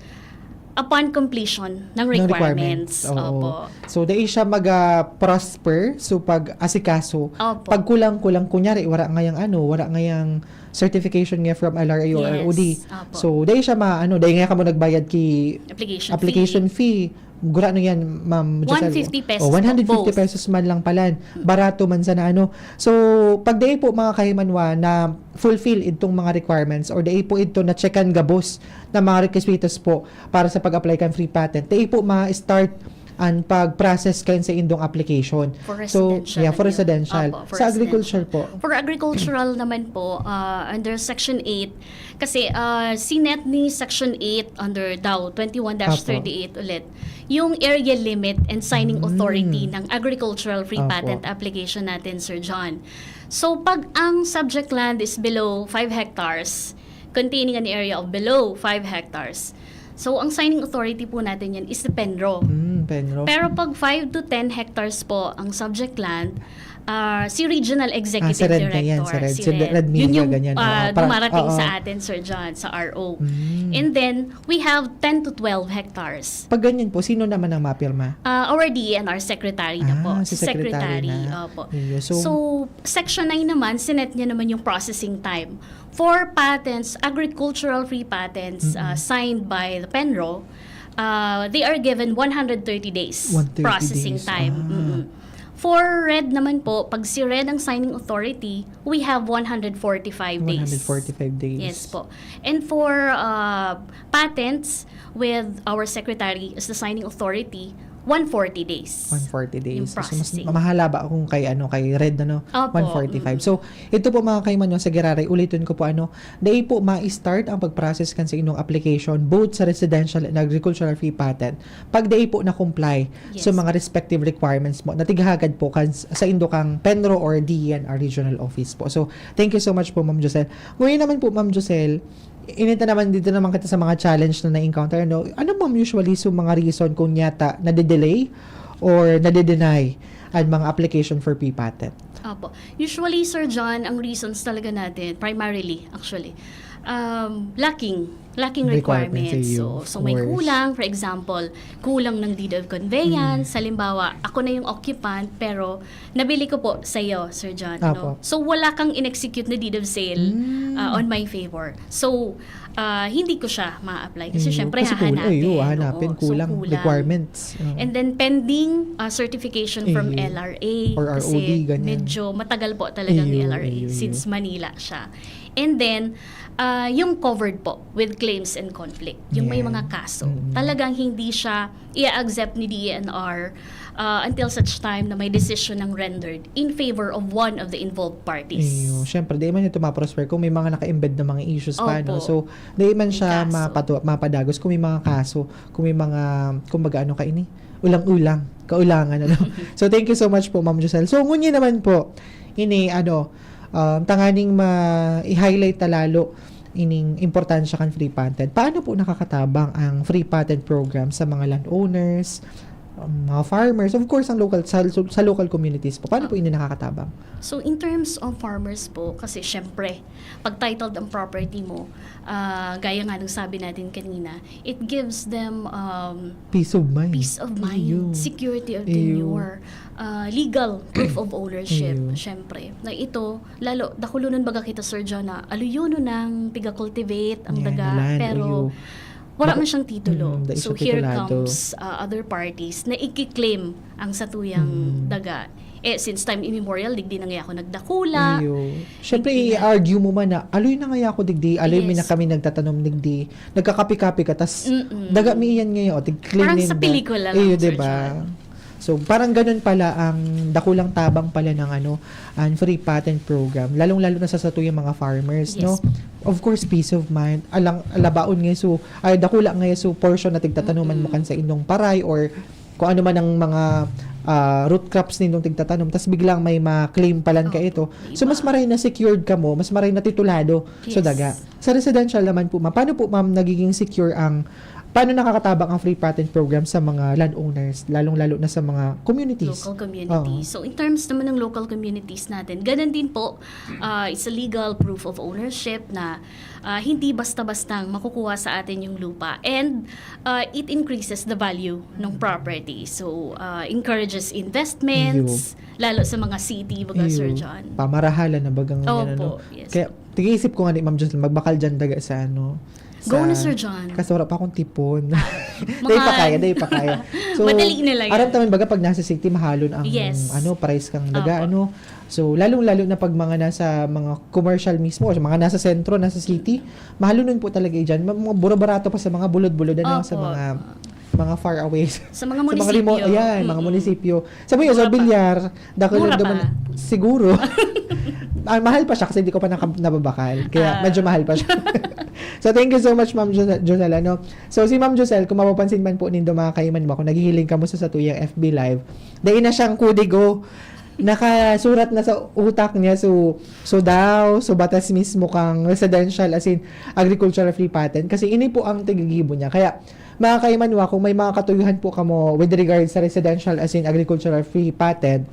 upon completion ng Ng requirements. Oo. Opo. So, dai siya mag-, ah, prosper. So, pag asikaso, Opo. pag kulang-kulang, kunyari, wala ngayang ano, wala ngayang certification nga from L R A or Yes. R O D. Opo. So, dai siya ma-, ano, dai nga kamo nagbayad ki Application application fee. Gurano yan, Ma'am Josel? One fifty pesos Oh, po, one hundred fifty both. pesos man lang palan. Barato man sana, ano. So, pag dai po, mga kahimanwa, na fulfill itong mga requirements or dai po ito na-checkan gabos na mga requisitos po para sa pag-apply kan free patent, dai po ma-start ang pag-process kayo sa indong application. For So, residential yeah, for lang yun. residential. Opo, for Sa agriculture residential. Po? For agricultural naman po, uh, under Section eight, kasi uh, sinet ni Section eight under DAO twenty-one dash thirty-eight ulit, yung area limit and signing Mm. authority ng agricultural free Opo. patent application natin, Sir John. So, pag ang subject land is below five hectares, containing an area of below five hectares, so, ang signing authority po natin yan is the PENRO. Mm, PENRO. Pero pag five to ten hectares po ang subject land, Ah, si Regional Executive Ah, si Red na Director, yan, si Red. si Si Red. Red Yun Media, yung ganyan. ah, Oo, para- dumarating oo. sa atin, Sir John, sa R O. Mm. And then, we have ten to twelve hectares. Pag ganyan po, sino naman ang mapirma? Ah, our D E N R secretary na po. Ah, si secretary na. Opo. Iyo. So, So, section nine naman, sinet niya naman yung processing time. For patents, agricultural free patents Mm-mm. ah, signed by the PENRO, ah, they are given one hundred thirty days One thirty processing days. time. Ah. Mm-mm. For red naman po, pag si red ang signing authority, we have one hundred forty-five days. One hundred forty-five days. Yes po. And for uh, patents with our secretary as the signing authority, one forty days. One forty days. Yung So, mas processing. mahala ba kung kay, ano, kay Red, ano? Opo, One forty-five. mm. So, ito po, mga kaiman, no, sa Giraray, ulitin ko po, ano, dai po ma-start ang pag-process kan sa inyong application, both sa residential and agricultural free patent, pag dai po na-comply Yes. sa mga respective requirements mo, natighagad po kan sa indo kang PENRO or D E N R regional office po. So, thank you so much po, Ma'am Josel. Ngayon naman po, Ma'am Josel, inita naman dito naman kita sa mga challenge na na-encounter, no? Ano, ma'am, usually so mga reason kung yata nade-delay or nade-deny ang mga application for free patent? Opo. Usually, Sir John, ang reasons talaga natin, primarily, actually, um, lacking lacking Requirements, requirements. ayun, So, of so may course. kulang, for example, kulang ng deed of conveyance. Mm. Halimbawa, ako na yung occupant, pero nabili ko po sa iyo, Sir John. Apo. No? So, wala kang in-execute na deed of sale Mm. uh, on my favor. So, uh, hindi ko siya ma-apply. Kasi Ayun. syempre, Kasi kulang, hahanapin. ayun, hahanapin, Oo. So, kulang, kulang. Requirements. Oo. And then, pending uh, certification from Ayun. L R A. Or R O D, Kasi ganyan. medyo matagal po talagang Ayun, L R A ayun, since ayun. Manila siya. And then, uh, yung covered po with claims and conflict. Yung may Yan. mga kaso. Mm. Talagang hindi siya i-accept ni D E N R uh, until such time na may decision ng rendered in favor of one of the involved parties. Iyo, syempre, di man ito ma-prosper kung may mga naka-embed na mga issues pa, no? Opo. So, di man siya May kaso. mapatu- mapadagos kung may mga kaso, kung may mga, kumbaga, ano ka ini? Ulang-ulang, kaulangan, ano? So, thank you so much po, Ma'am Josel. So, ngunyan naman po, ini, ano, um, tanganing ma-highlight ta lalo ining importansya kan free patent. Paano po nakakatabang ang free patent program sa mga landowners, um, mga farmers, of course, ang local, sa, sa local communities po? Paano po ini nakakatabang? So, in terms of farmers po, kasi syempre, pag titled ang property mo, ah, gaya nga ng sabi natin kanina, it gives them um, Peace of mind. peace of mind, Iyo. Security of Iyo. tenure, ah, legal proof of ownership, Iyo. syempre. Na ito, lalo, dakulonon baga kita, Sir John, na aluyonon ng piga-cultivate ang Yan, daga, nalan, pero iyo. wala Bako- man siyang titulo. Mm, dai So, siya here titulado. Comes uh, other parties na ikiklaim ang satuyang Mm. daga. Eh, since time immemorial, digdi na nga ako nagdakula. Iyo. Siyempre, Hindi na. i-argue mo man na, aloy na nga ako digdi, aloy mi na Yes. kami nagtatanom digdi, nagkakapi-kapi ka, tas Mm-mm. daga mi iyan ngayon, o, tig-claim Parang sa ninda. pelikula lang, Iyo, Sir diba? John. So, parang ganun pala ang dakulang tabang pala ng ano, ang free patent program, lalong-lalo na sa satuyang mga farmers, Yes. No? Of course, peace of mind. Alang, labaon nga so, ay, dakula nga so portion na tigtatanuman mo Mm-mm. kan sa indong paray or kung ano man ang mga ah, root crops nindong tigtatanom, tas biglang may ma-claim palan ka Opo, ito. di So, ba? Mas maray na secured ka mo, mas maray na titulado sa Yes. daga. Sa residential naman po, ma'am, paano po, ma'am, nagiging secure ang, paano nakakatabang ang free patent program sa mga landowners, lalong-lalo na sa mga communities? Local community. Oo. So, in terms naman ng local communities natin, ganun din po, uh, it's a legal proof of ownership na uh, hindi basta-bastang makukuha sa atin yung lupa. And uh, it increases the value ng property. So, uh, encourages investments, lalo sa mga city, baga, Sir Iyo. John. Pamarahalan na bagang Opo, ano. yes. Kaya, tig-iisip ko nga ni Ma'am Josel, magbakal dyan daga sa ano. Go sa- na, Sir John. Kasi wala pa akong tipon. Mga- Dahil pa kaya, dahil pa kaya. So, Madali na lang aram yan. taman baga pag nasa city, mahalon ang Yes. ano, price kang daga, Opo. ano. So, lalong-lalo na pag mga nasa mga commercial mismo, o mga nasa sentro, nasa city, mahalon po talaga dyan. Ma- Mga bura-barato pa sa mga bulod-bulod, ano, sa Opo. mga mga far away. Sa mga Sa mga munisipyo. remote, ayan, mga Mm-mm. munisipyo. Sa mga Mura sa pa. Villar, dakul Mura duman, pa. Siguro. Ah, mahal pa siya kasi hindi ko pa naka- nababakal. Kaya Ah. Medyo mahal pa siya. So, thank you so much, Ma'am Jose- Josel. Ano? So, si Ma'am Josel, kung mapapansin man po nindo, mga kaiman mo, kung naghihiling kamo sa satuyang F B Live, dahil na siyang kudigo, nakasurat na sa utak niya, so, so daw, so batas mismo kang residential, as in, agricultural free patent. Kasi ini po ang tigigibo niya. Kaya, mga kaiman mo, kung may mga katuyuhan po kamo with regard sa residential, as in, agricultural free patent,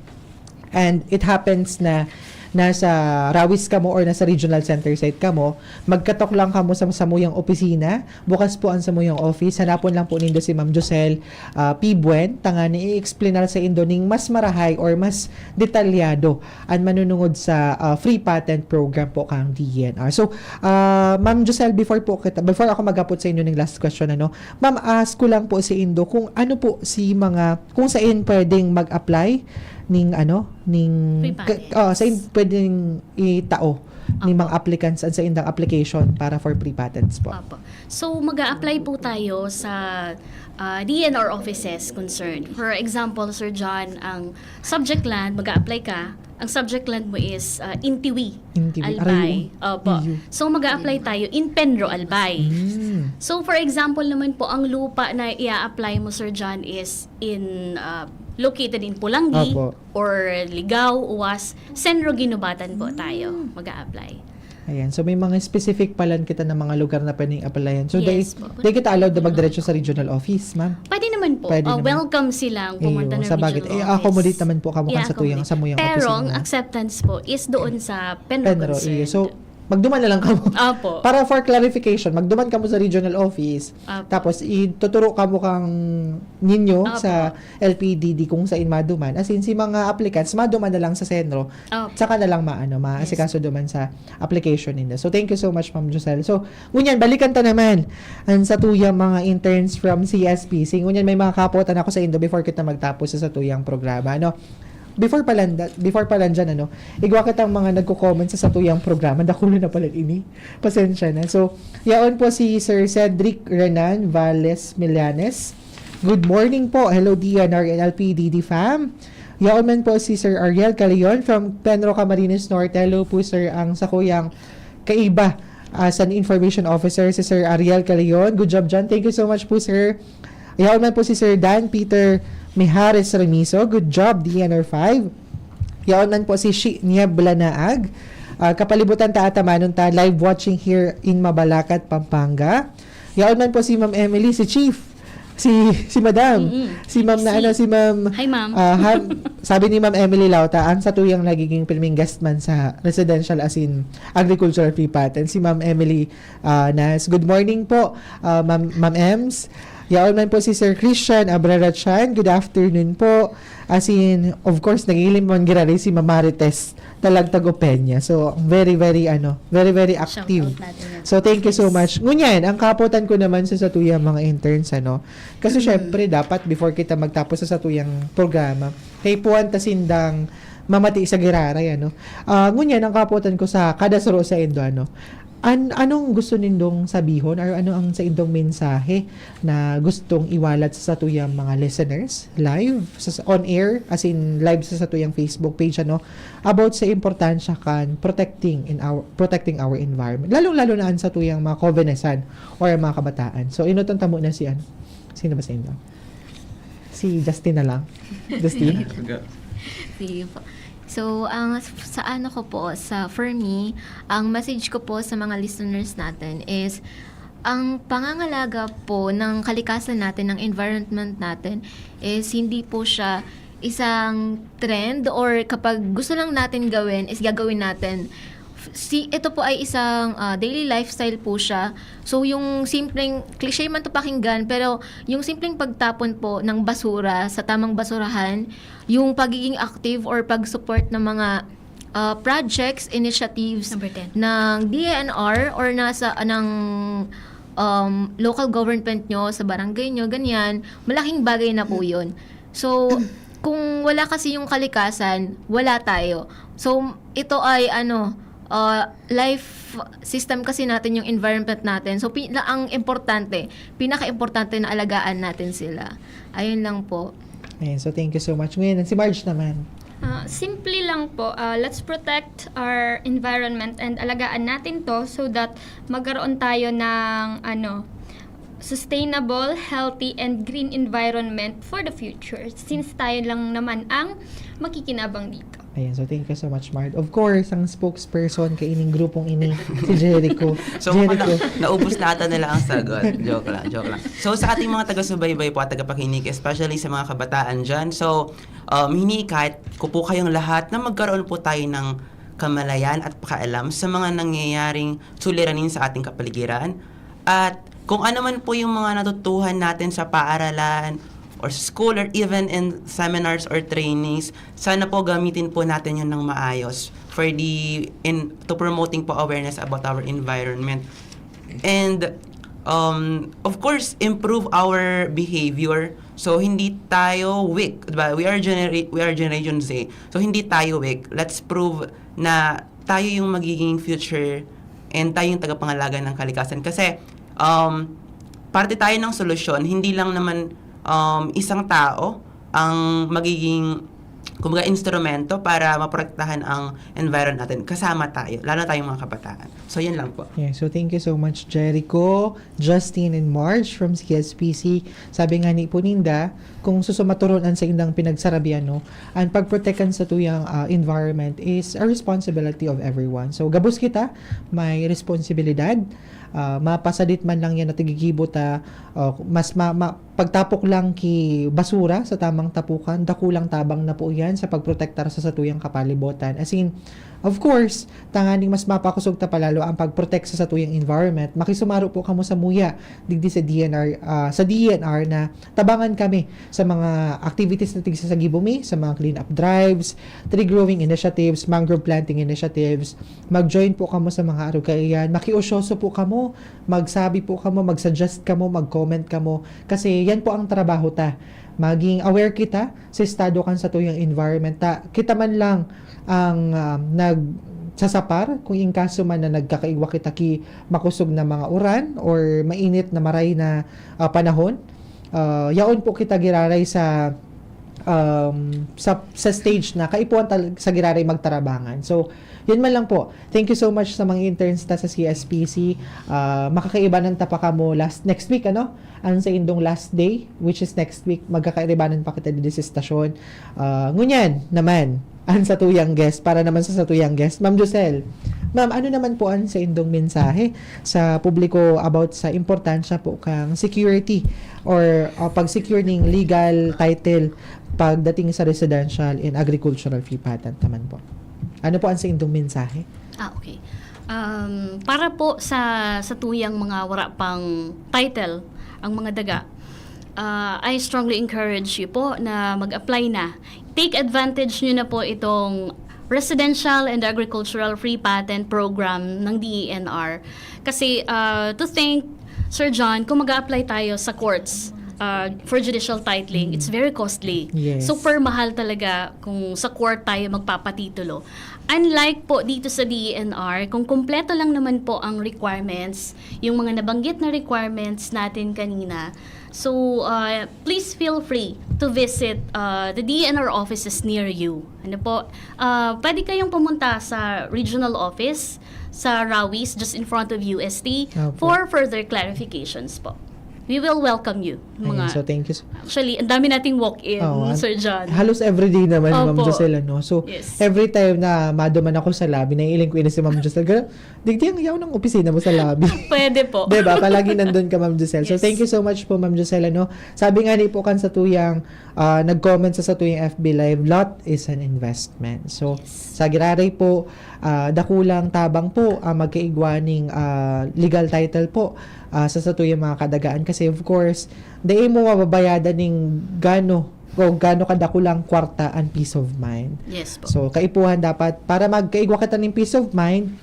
And it happens na nasa Rawis kamo or nasa regional center site kamo, magkatok lang kamo sa samuyang opisina, bukas po ang samuyang office, hanapon lang po nindo si Ma'am Josel ah, P. Buen, tanganing i-explainar saindo ning mas marahay or mas detalyado an manunungod sa ah, free patent program po kan D E N R. So, ah, Ma'am Josel, before po kita, before ako maghapot saindo ning last question, ano, Ma'am, ask ko lang po saindo kung ano po si mga, kung sain pwedeng mag-apply ning ano, ning Free ka- patents. Oh, sain pwedeng itao ni Opo. mga applicants an saindang application para for free patents po. Opo. So, mag apply po tayo sa ah, D E N R offices concerned. For example, Sir John, ang subject land, mag apply ka, ang subject land mo is ah, Intiwi, Intiwi. Albay. Aray, Opo. iyo. So, mag apply tayo in Penro, Albay. Mm. So, for example naman po, ang lupa na i-apply mo, Sir John, is in ah, located in Polangui Opo. or Ligao, Uwas, Senro Guinobatan po tayo mag apply. Ayan. So, may mga specific palan kita na mga lugar na pwedeng applyan. So, Yes di, po. di kita allowed na magdiretso sa regional office, ma'am? Pwede naman po. Pwede Ah, naman. welcome silang pumunta Iyo, ng sa bagay, regional eh, office. accommodate naman po kamo kan Yeah, sa tuyang, accommodate. sa muyang Pero opisina ang na. Acceptance po is doon sa Penro Penro, concerned. iyo. So, magduman na lang kamo. Opo. Para for clarification, magduman kamo sa regional office. Opo. Tapos, ituturo kamo kan ninyo Opo. sa L P D D kung sain maduman. As in, si mga applicants, maduman na lang sa Senro. Opo. Saka na lang maano, maasikaso duman sa application ninyo. So, thank you so much, Ma'am Josel. So, ngunyan, balikan ta naman an satuyang mga interns from C S P C. Ngunyan, may mga kapotan ako saindo before kita magtapos sa satuyang programa, no? Before pala, before pala dyan, ano, igwa kitang mga nagko-comment sa satuyang programa. Dakulo na pala ini. Pasensya na. So, yaon po si Sir Cedric Renan Valles Millanes. Good morning po. Hello, D N R and L P D D fam. Yaon man po si Sir Ariel Calion from Penro, Camarines Norte. Hello po, sir. Ang sakuyang kaiba as an information officer, si Sir Ariel Calion. Good job dyan. Thank you so much po, sir. Yaon man po si Sir Dan Peter Mijares Remiso. Good job, D N R five. Yaon man po si Shi Niebla Naag. Ah, kapalibutan ta ata manon ta, live watching here in Mabalacat, Pampanga. Yaon man po si Ma'am Emily, si Chief, si si Madam, Mm-mm. si Ma'am na Si- ano, si Ma'am Hi, Ma'am. Ah, ha- sabi ni Ma'am Emily Lauta, ang satuyang nagiging pirming guest man sa residential as in agricultural free patent, si Ma'am Emily ah, Nas. Good morning po, ah, Ma'am, Ma'am Ems. Yaon man po si Sir Christian Abrarachan. Good afternoon po. As in, of course, nagihiling man giraray si Ma'am Marites Talagtago Peña. So, very, very, ano, very, very active. Shout out natin yan. So, thank you so Yes. much. Ngunyan, ang kapotan ko naman sa satuyang mga interns, ano, kasi syempre, dapat before kita magtapos sa satuyang programa, kaipuhan ta sindang mamati sa giraray, ano. Ah, ngunyan, ang kapotan ko sa kada saro saindo, ano, an anong gusto nindong sabihon or ano ang saindong mensahe na gustong iwalat sa satuyang mga listeners live sa, sa- on air, as in live sa satuyang Facebook page, ano, about sa importansya kan protecting in our protecting our environment, lalong-lalo na an satuyang mga kovenesan or mga kabataan. So, inuton ta muna si ano, sino ba saindo? Si Justin na lang. Justin? Sige po. So, ang sa ano ko po, sa for me, ang message ko po sa mga listeners natin is ang pangangalaga po ng kalikasan natin, ng environment natin is hindi po siya isang trend or kapag gusto lang natin gawin is gagawin natin. F- Si ito po ay isang ah, daily lifestyle po siya. So yung simpleng cliche man to pakinggan, pero yung simpleng pagtapon po ng basura sa tamang basurahan, yung pagiging active or pag-support ng mga ah, projects, initiatives Number ten. ng D E N R or nasa ng um, local government nyo, sa barangay nyo, ganyan, malaking bagay na po yun. So, kung wala kasi yung kalikasan, wala tayo. So, ito ay ano, uh, life system kasi natin yung environment natin. So, pi- na- ang importante, pinaka-importante na alagaan natin sila. Ayun lang po. Ayan, so thank you so much. Ngayon, si Marge naman. Ah, simple lang po, ah, let's protect our environment and alagaan natin to so that magkaroon tayo ng ano, sustainable, healthy, and green environment for the future since tayo lang naman ang makikinabang dito. Ayan, so thank you so much, Mard. Of course, ang spokesperson kaining grupong ini, si Jericho. So, mukhang Jericho. na, naubos na ata nila ang sagot. Joke lang, joke lang. So, sa ating mga taga-subaybay po at tagapakinig, especially sa mga kabataan dyan, so, um, hinihikayat ko po kayong lahat na magkaroon po tayo ng kamalayan at pakialam sa mga nangyayaring suliranin sa ating kapaligiran. At kung ano man po yung mga natutuhan natin sa paaralan or sa school or even in seminars or trainings, sana po gamitin po natin yun ng maayos for the in to promoting po awareness about our environment. And um, of course, improve our behavior. So hindi tayo weak, diba? We are genera- we are generation Z. So hindi tayo weak. Let's prove na tayo yung magiging future and tayo yung tagapangalaga ng kalikasan. Kasi um, parte tayo ng solusyon, hindi lang naman um, isang tao ang magiging kumbaga instrumento para maprotektahan ang environment natin. Kasama tayo, lalo na tayong mga kabataan. So, yun lang po. Yeah, so thank you so much, Jericho, Justin, and Marge from C S P C. Sabi nga ni po ninda, kung susumatoron an saindang pinagsarabian, no, ang pagprotektan sa tuyang ah, environment is a responsibility of everyone. So, gabos kita, may responsibilidad. Ah, mapasadit man lang yan na tigigibo ta, ah, mas ma, ma, pagtapok lang ki basura sa tamang tapukan, dakulang tabang na po yan sa pagprotektar sa satuyang kapalibotan. As in, of course, tanganing mas mapakosog ta palalo ang pagprotect sa satuyang environment, makisumaro po kamo sa MUYA, digdi sa D N R, ah, sa D N R na tabangan kami sa mga activities na tigsasagibo mi, sa mga clean-up drives, tree growing initiatives, mangrove planting initiatives. Mag-join po kamo sa mga arog kaiyan. Makiosyoso po kamo, magsabi po kamo, mag-suggest kamo, mag-comment kamo. Kasi yan po ang trabaho ta. Maging aware kita sa estado kan satuyang environment ta. Kita man lang ang um, nagsasapar, kung in kaso man na nagkakaigwa kita ki makosog na mga uran or mainit na maray na ah, panahon, ah, yaon po kita giraray sa um, sa, sa stage na kaipuhan tal- sa giraray magtarabangan. So, yun man lang po. Thank you so much sa mga interns ta sa C S P C. Ah, makakaibanan ta pa kamo last next week, ano? Ang sa indong last day, which is next week, magkakaibanan pa kita didi sa estasyon. Ah, ngunyan naman, ang satuyang guest, para naman sa satuyang guest, Ma'am Josel. Ma'am, ano naman po ang sa indong mensahe sa publiko about sa importansya po kang security or ah, pag-secure ning legal title pagdating sa residential and agricultural free patent naman po? Ano po ang sa indong mensahe? Ah, okay. Um, para po sa sa tuyang mga wala pang title, ang mga daga, ah, I strongly encourage you po na mag-apply na. Take advantage nyo na po itong Residential and Agricultural Free Patent Program ng D E N R. Kasi uh, to think, Sir John, kung mag apply tayo sa courts uh, for judicial titling, it's very costly. Yes. Super mahal talaga kung sa court tayo magpapatitulo. Unlike po dito sa D E N R, kung kumpleto lang naman po ang requirements, yung mga nabanggit na requirements natin kanina, so uh, please feel free to visit uh, the D E N R offices near you. Ano po? Uh, pwede kayong pumunta sa regional office sa Rawis, just in front of U S T, Opo. For further clarifications po. We will welcome you. Ayan, Mga, so thank you. So, actually, ang dami nating walk-in, Oo, an- Sir John. Halos everyday naman, Ma'am Opo. Josel, ano? So, Yes. every time na maduman ako sa lobby, naiiling ko ini si Ma'am Josel. Gra- Digdi ang yaw ng opisina mo sa lobby. Pwede po. Diba? Palagi nandun ka, Ma'am Josel. So, Yes. Thank you so much po, Ma'am Josel. Ano? Sabi nga ni po kan sa tuyang ah, nag-comment sa satuyang F B Live, lot is an investment. So, sa giraray po, ah, dakulang tabang po ang magkaigwa ning ah, legal title po ah, sa satuyang mga kadagaan. Kasi of course, dai mo mababayadan ning gano o gano kadakulang kwarta ang peace of mind. Yes po. So, kaipuhan dapat, para magkaigwa kita ning peace of mind,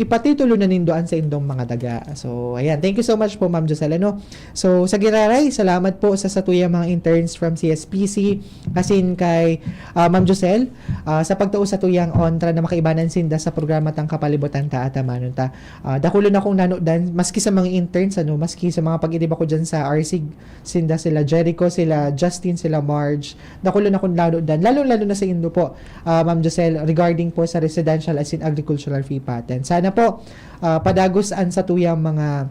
ipatitulo na nindo an sa indong mga daga. So, ayan. Thank you so much po, Ma'am Josel. Ano? So, sa giraray, salamat po sa satuyang mga interns from C S P C, asin kay ah, Ma'am Josel, ah, sa pagtao sa tuyang ontra na makaibanan sinda sa programa tang kapalibutan ta at amanon ta. Ah, dakulon akong nanodan, maski sa mga interns, ano, maski sa mga pag-idib ako dyan sa R C, sinda sila Jericho, sila Justin, sila Marge, dakulon akong nanodan, lalong-lalo na sa indo po, ah, Ma'am Josel, regarding po sa residential asin agricultural fee patent. Sana po, ah, padagos an satuyang mga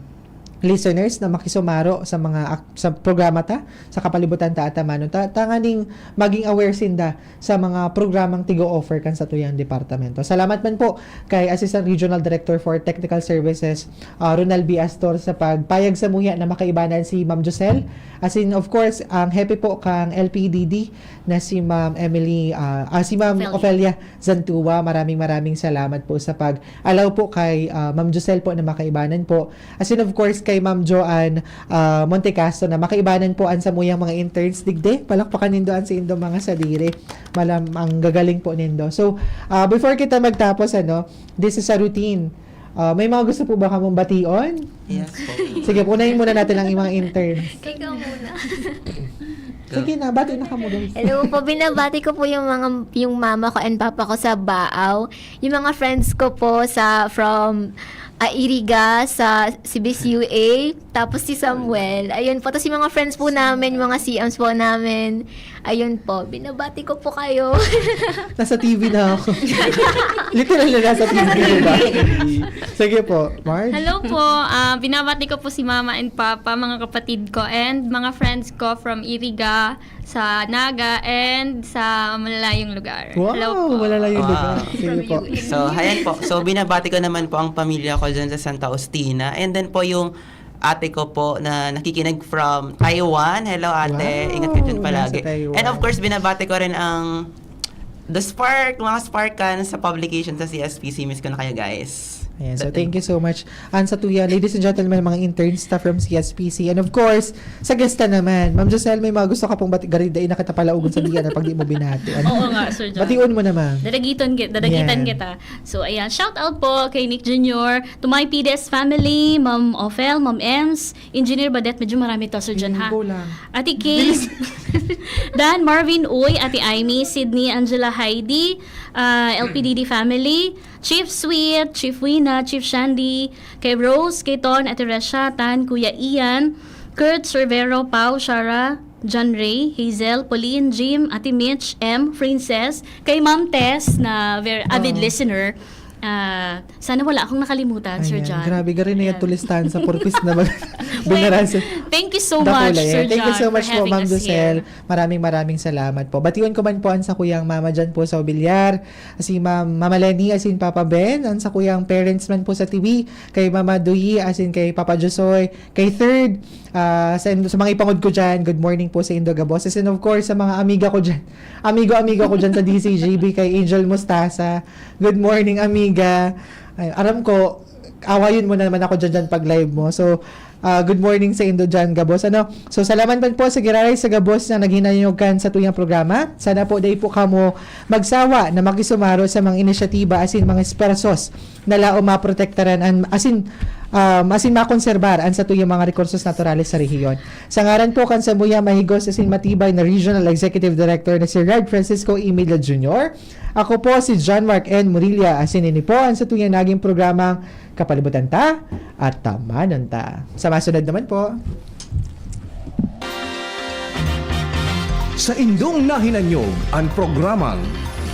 listeners na makisumaro sa mga ak-, sa programa ta, sa Kapalibutan Ta Atamanon Ta, tanganing maging aware sinda sa mga programang tigo-offer kan satuyang departamento. Salamat man po kay Assistant Regional Director for Technical Services, ah, Ronald B. Astor, sa pagpayag samuya na makaibanan si Ma'am Josel. As in, of course, ang happy po kang L P D D na si Ma'am Emily, ah, ah, si Ma'am Ofelia. Ofelia Zantua. Maraming, maraming salamat po sa pag-allow po kay, ah, Ma'am Josel po na makaibanan po. As in, of course, kay Ma'am Joanne, ah, Montecastro na makaibanan po an samuyang mga interns digdi. Palakpakan nindo an saindo mga sadiri. Malam-, ang gagaling po nindo. So, ah, before kita magtapos, ano, this is a routine. Ah, may mga gusto po ba kamong bation? Yes po. Sige, unahin muna natin ang mga interns. Ikaw muna. Sige na, bati na kamo, guys. Hello po, binabati ko po yung mga, yung mama ko and papa ko sa Baaw. Yung mga friends ko po sa, from, ah, Iriga, sa C B S U A, tapos si Samuel. Ayun po, tapos yung mga friends po namin, yung mga C Ms po namin. Ayun po, binabati ko po kayo. Nasa T V na ako. Literal na nasa T V, di ba? Sige po, Marge? Hello po, ah, binabati ko po si mama and papa, mga kapatid ko, and mga friends ko from Iriga, sa Naga, and sa malalayong lugar. Wow, Hello po. Malalayong lugar. Wow. Sige po. So, ayan po. So, binabati ko naman po ang pamilya ko dyan sa Santa Ostina. And then po yung ate ko po na nakikinig from Taiwan. Hello, ate. Wow, Ingat ka dyan mula palagi. Sa Taiwan. And of course, binabati ko rin ang The Spark, mga Spark kan sa publication sa C S P C. Miss ko na kayo, guys. Ayan, so That- thank you so much. And sa tuya, ladies and gentlemen, mga intern staff from C S P C. And of course, sa guest ta naman. Ma'am Josel, may mga gusto ka pong bati-, gari, dai na kita palaugon sa diyan pag di mo binati. Ano? Oo nga, Sir John. Bation mo na, ma'am. Dadagiton ki-, dadagitan Yan. kita. So, ayan. Shout out po kay Nick Junior, to my P D S family, Ma'am Ofel, Ma'am Ems, Engineer Badet, medyo marami to, Sir John, ha? Feeling ko lang. Ate Kay, Bilis. Dan, Marvin Uy, Ate Aimee, Sydney, Angela, Heidi, ah, L P D D family, Chief Sweet, Chief Wina, Chief Shandy, kay Rose, kay Ton, Ate Resha, Tan, Kuya Ian, Kurt, Cervero, Pau, Shara, John Ray, Hazel, Pauline, Jim, Ate Mitch, M, Princess, kay Ma'am Tess na very avid Oo. listener. Ah, sana wala akong nakalimutan, Sir Ayan, John. Grabe, gari na yan Ayan. tulistahan sa purpose na mag-, Well, binarasan. thank you so Dakula much, yan. Sir Thank you John, so for much po, having Ma'am us Lucel. here. Maraming, maraming salamat po. Batiyon ko man po ang sakuyang mama dyan po sa Obilyar, si Ma'am, Mama Lenny, as in Papa Ben, ang sakuyang parents man po sa T V, kay Mama Duyi, as in kay Papa Josoy, kay Third, ah, sa, sa mga ipangod ko dyan, good morning po sa indo gabos. As in, of course, sa mga amiga ko dyan, amigo-amigo ko dyan sa D C G B, kay Angel Mustasa, good morning, amiga. Ay, aram ko, awayon mo na naman ako dyan, dyan pag live mo. So, ah, good morning sa indo dyan, gabos. Ano? So, salamat man po sa giraray sa gabos na naghinanyog kan sa tuyang programa. Sana po, dai po kamo magsawa na makisumaro sa mga inisyatiba asin mga esfuerzos na laom maprotektaran an, asin, um, asin makonserbar an satuyang mga rekursos naturales sa rehiyon. Sa ngaran po kan samuyang mahigos asin matibay na Regional Executive Director na si Rad Francisco E. Milla Junior, ako po si John Mark N. Murilla, asin ini po ang satuyang naging programang Kapalibutan Ta, Atamanon Ta. Sa masunod naman po. Saindong nahinanyog an programang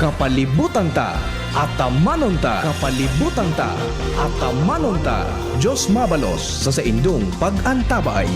Kapalibutan Ta, Atamanon Ta. Kapalibutan Ta, Atamanon Ta. Diyos mabalos sa saindong pag-antabay.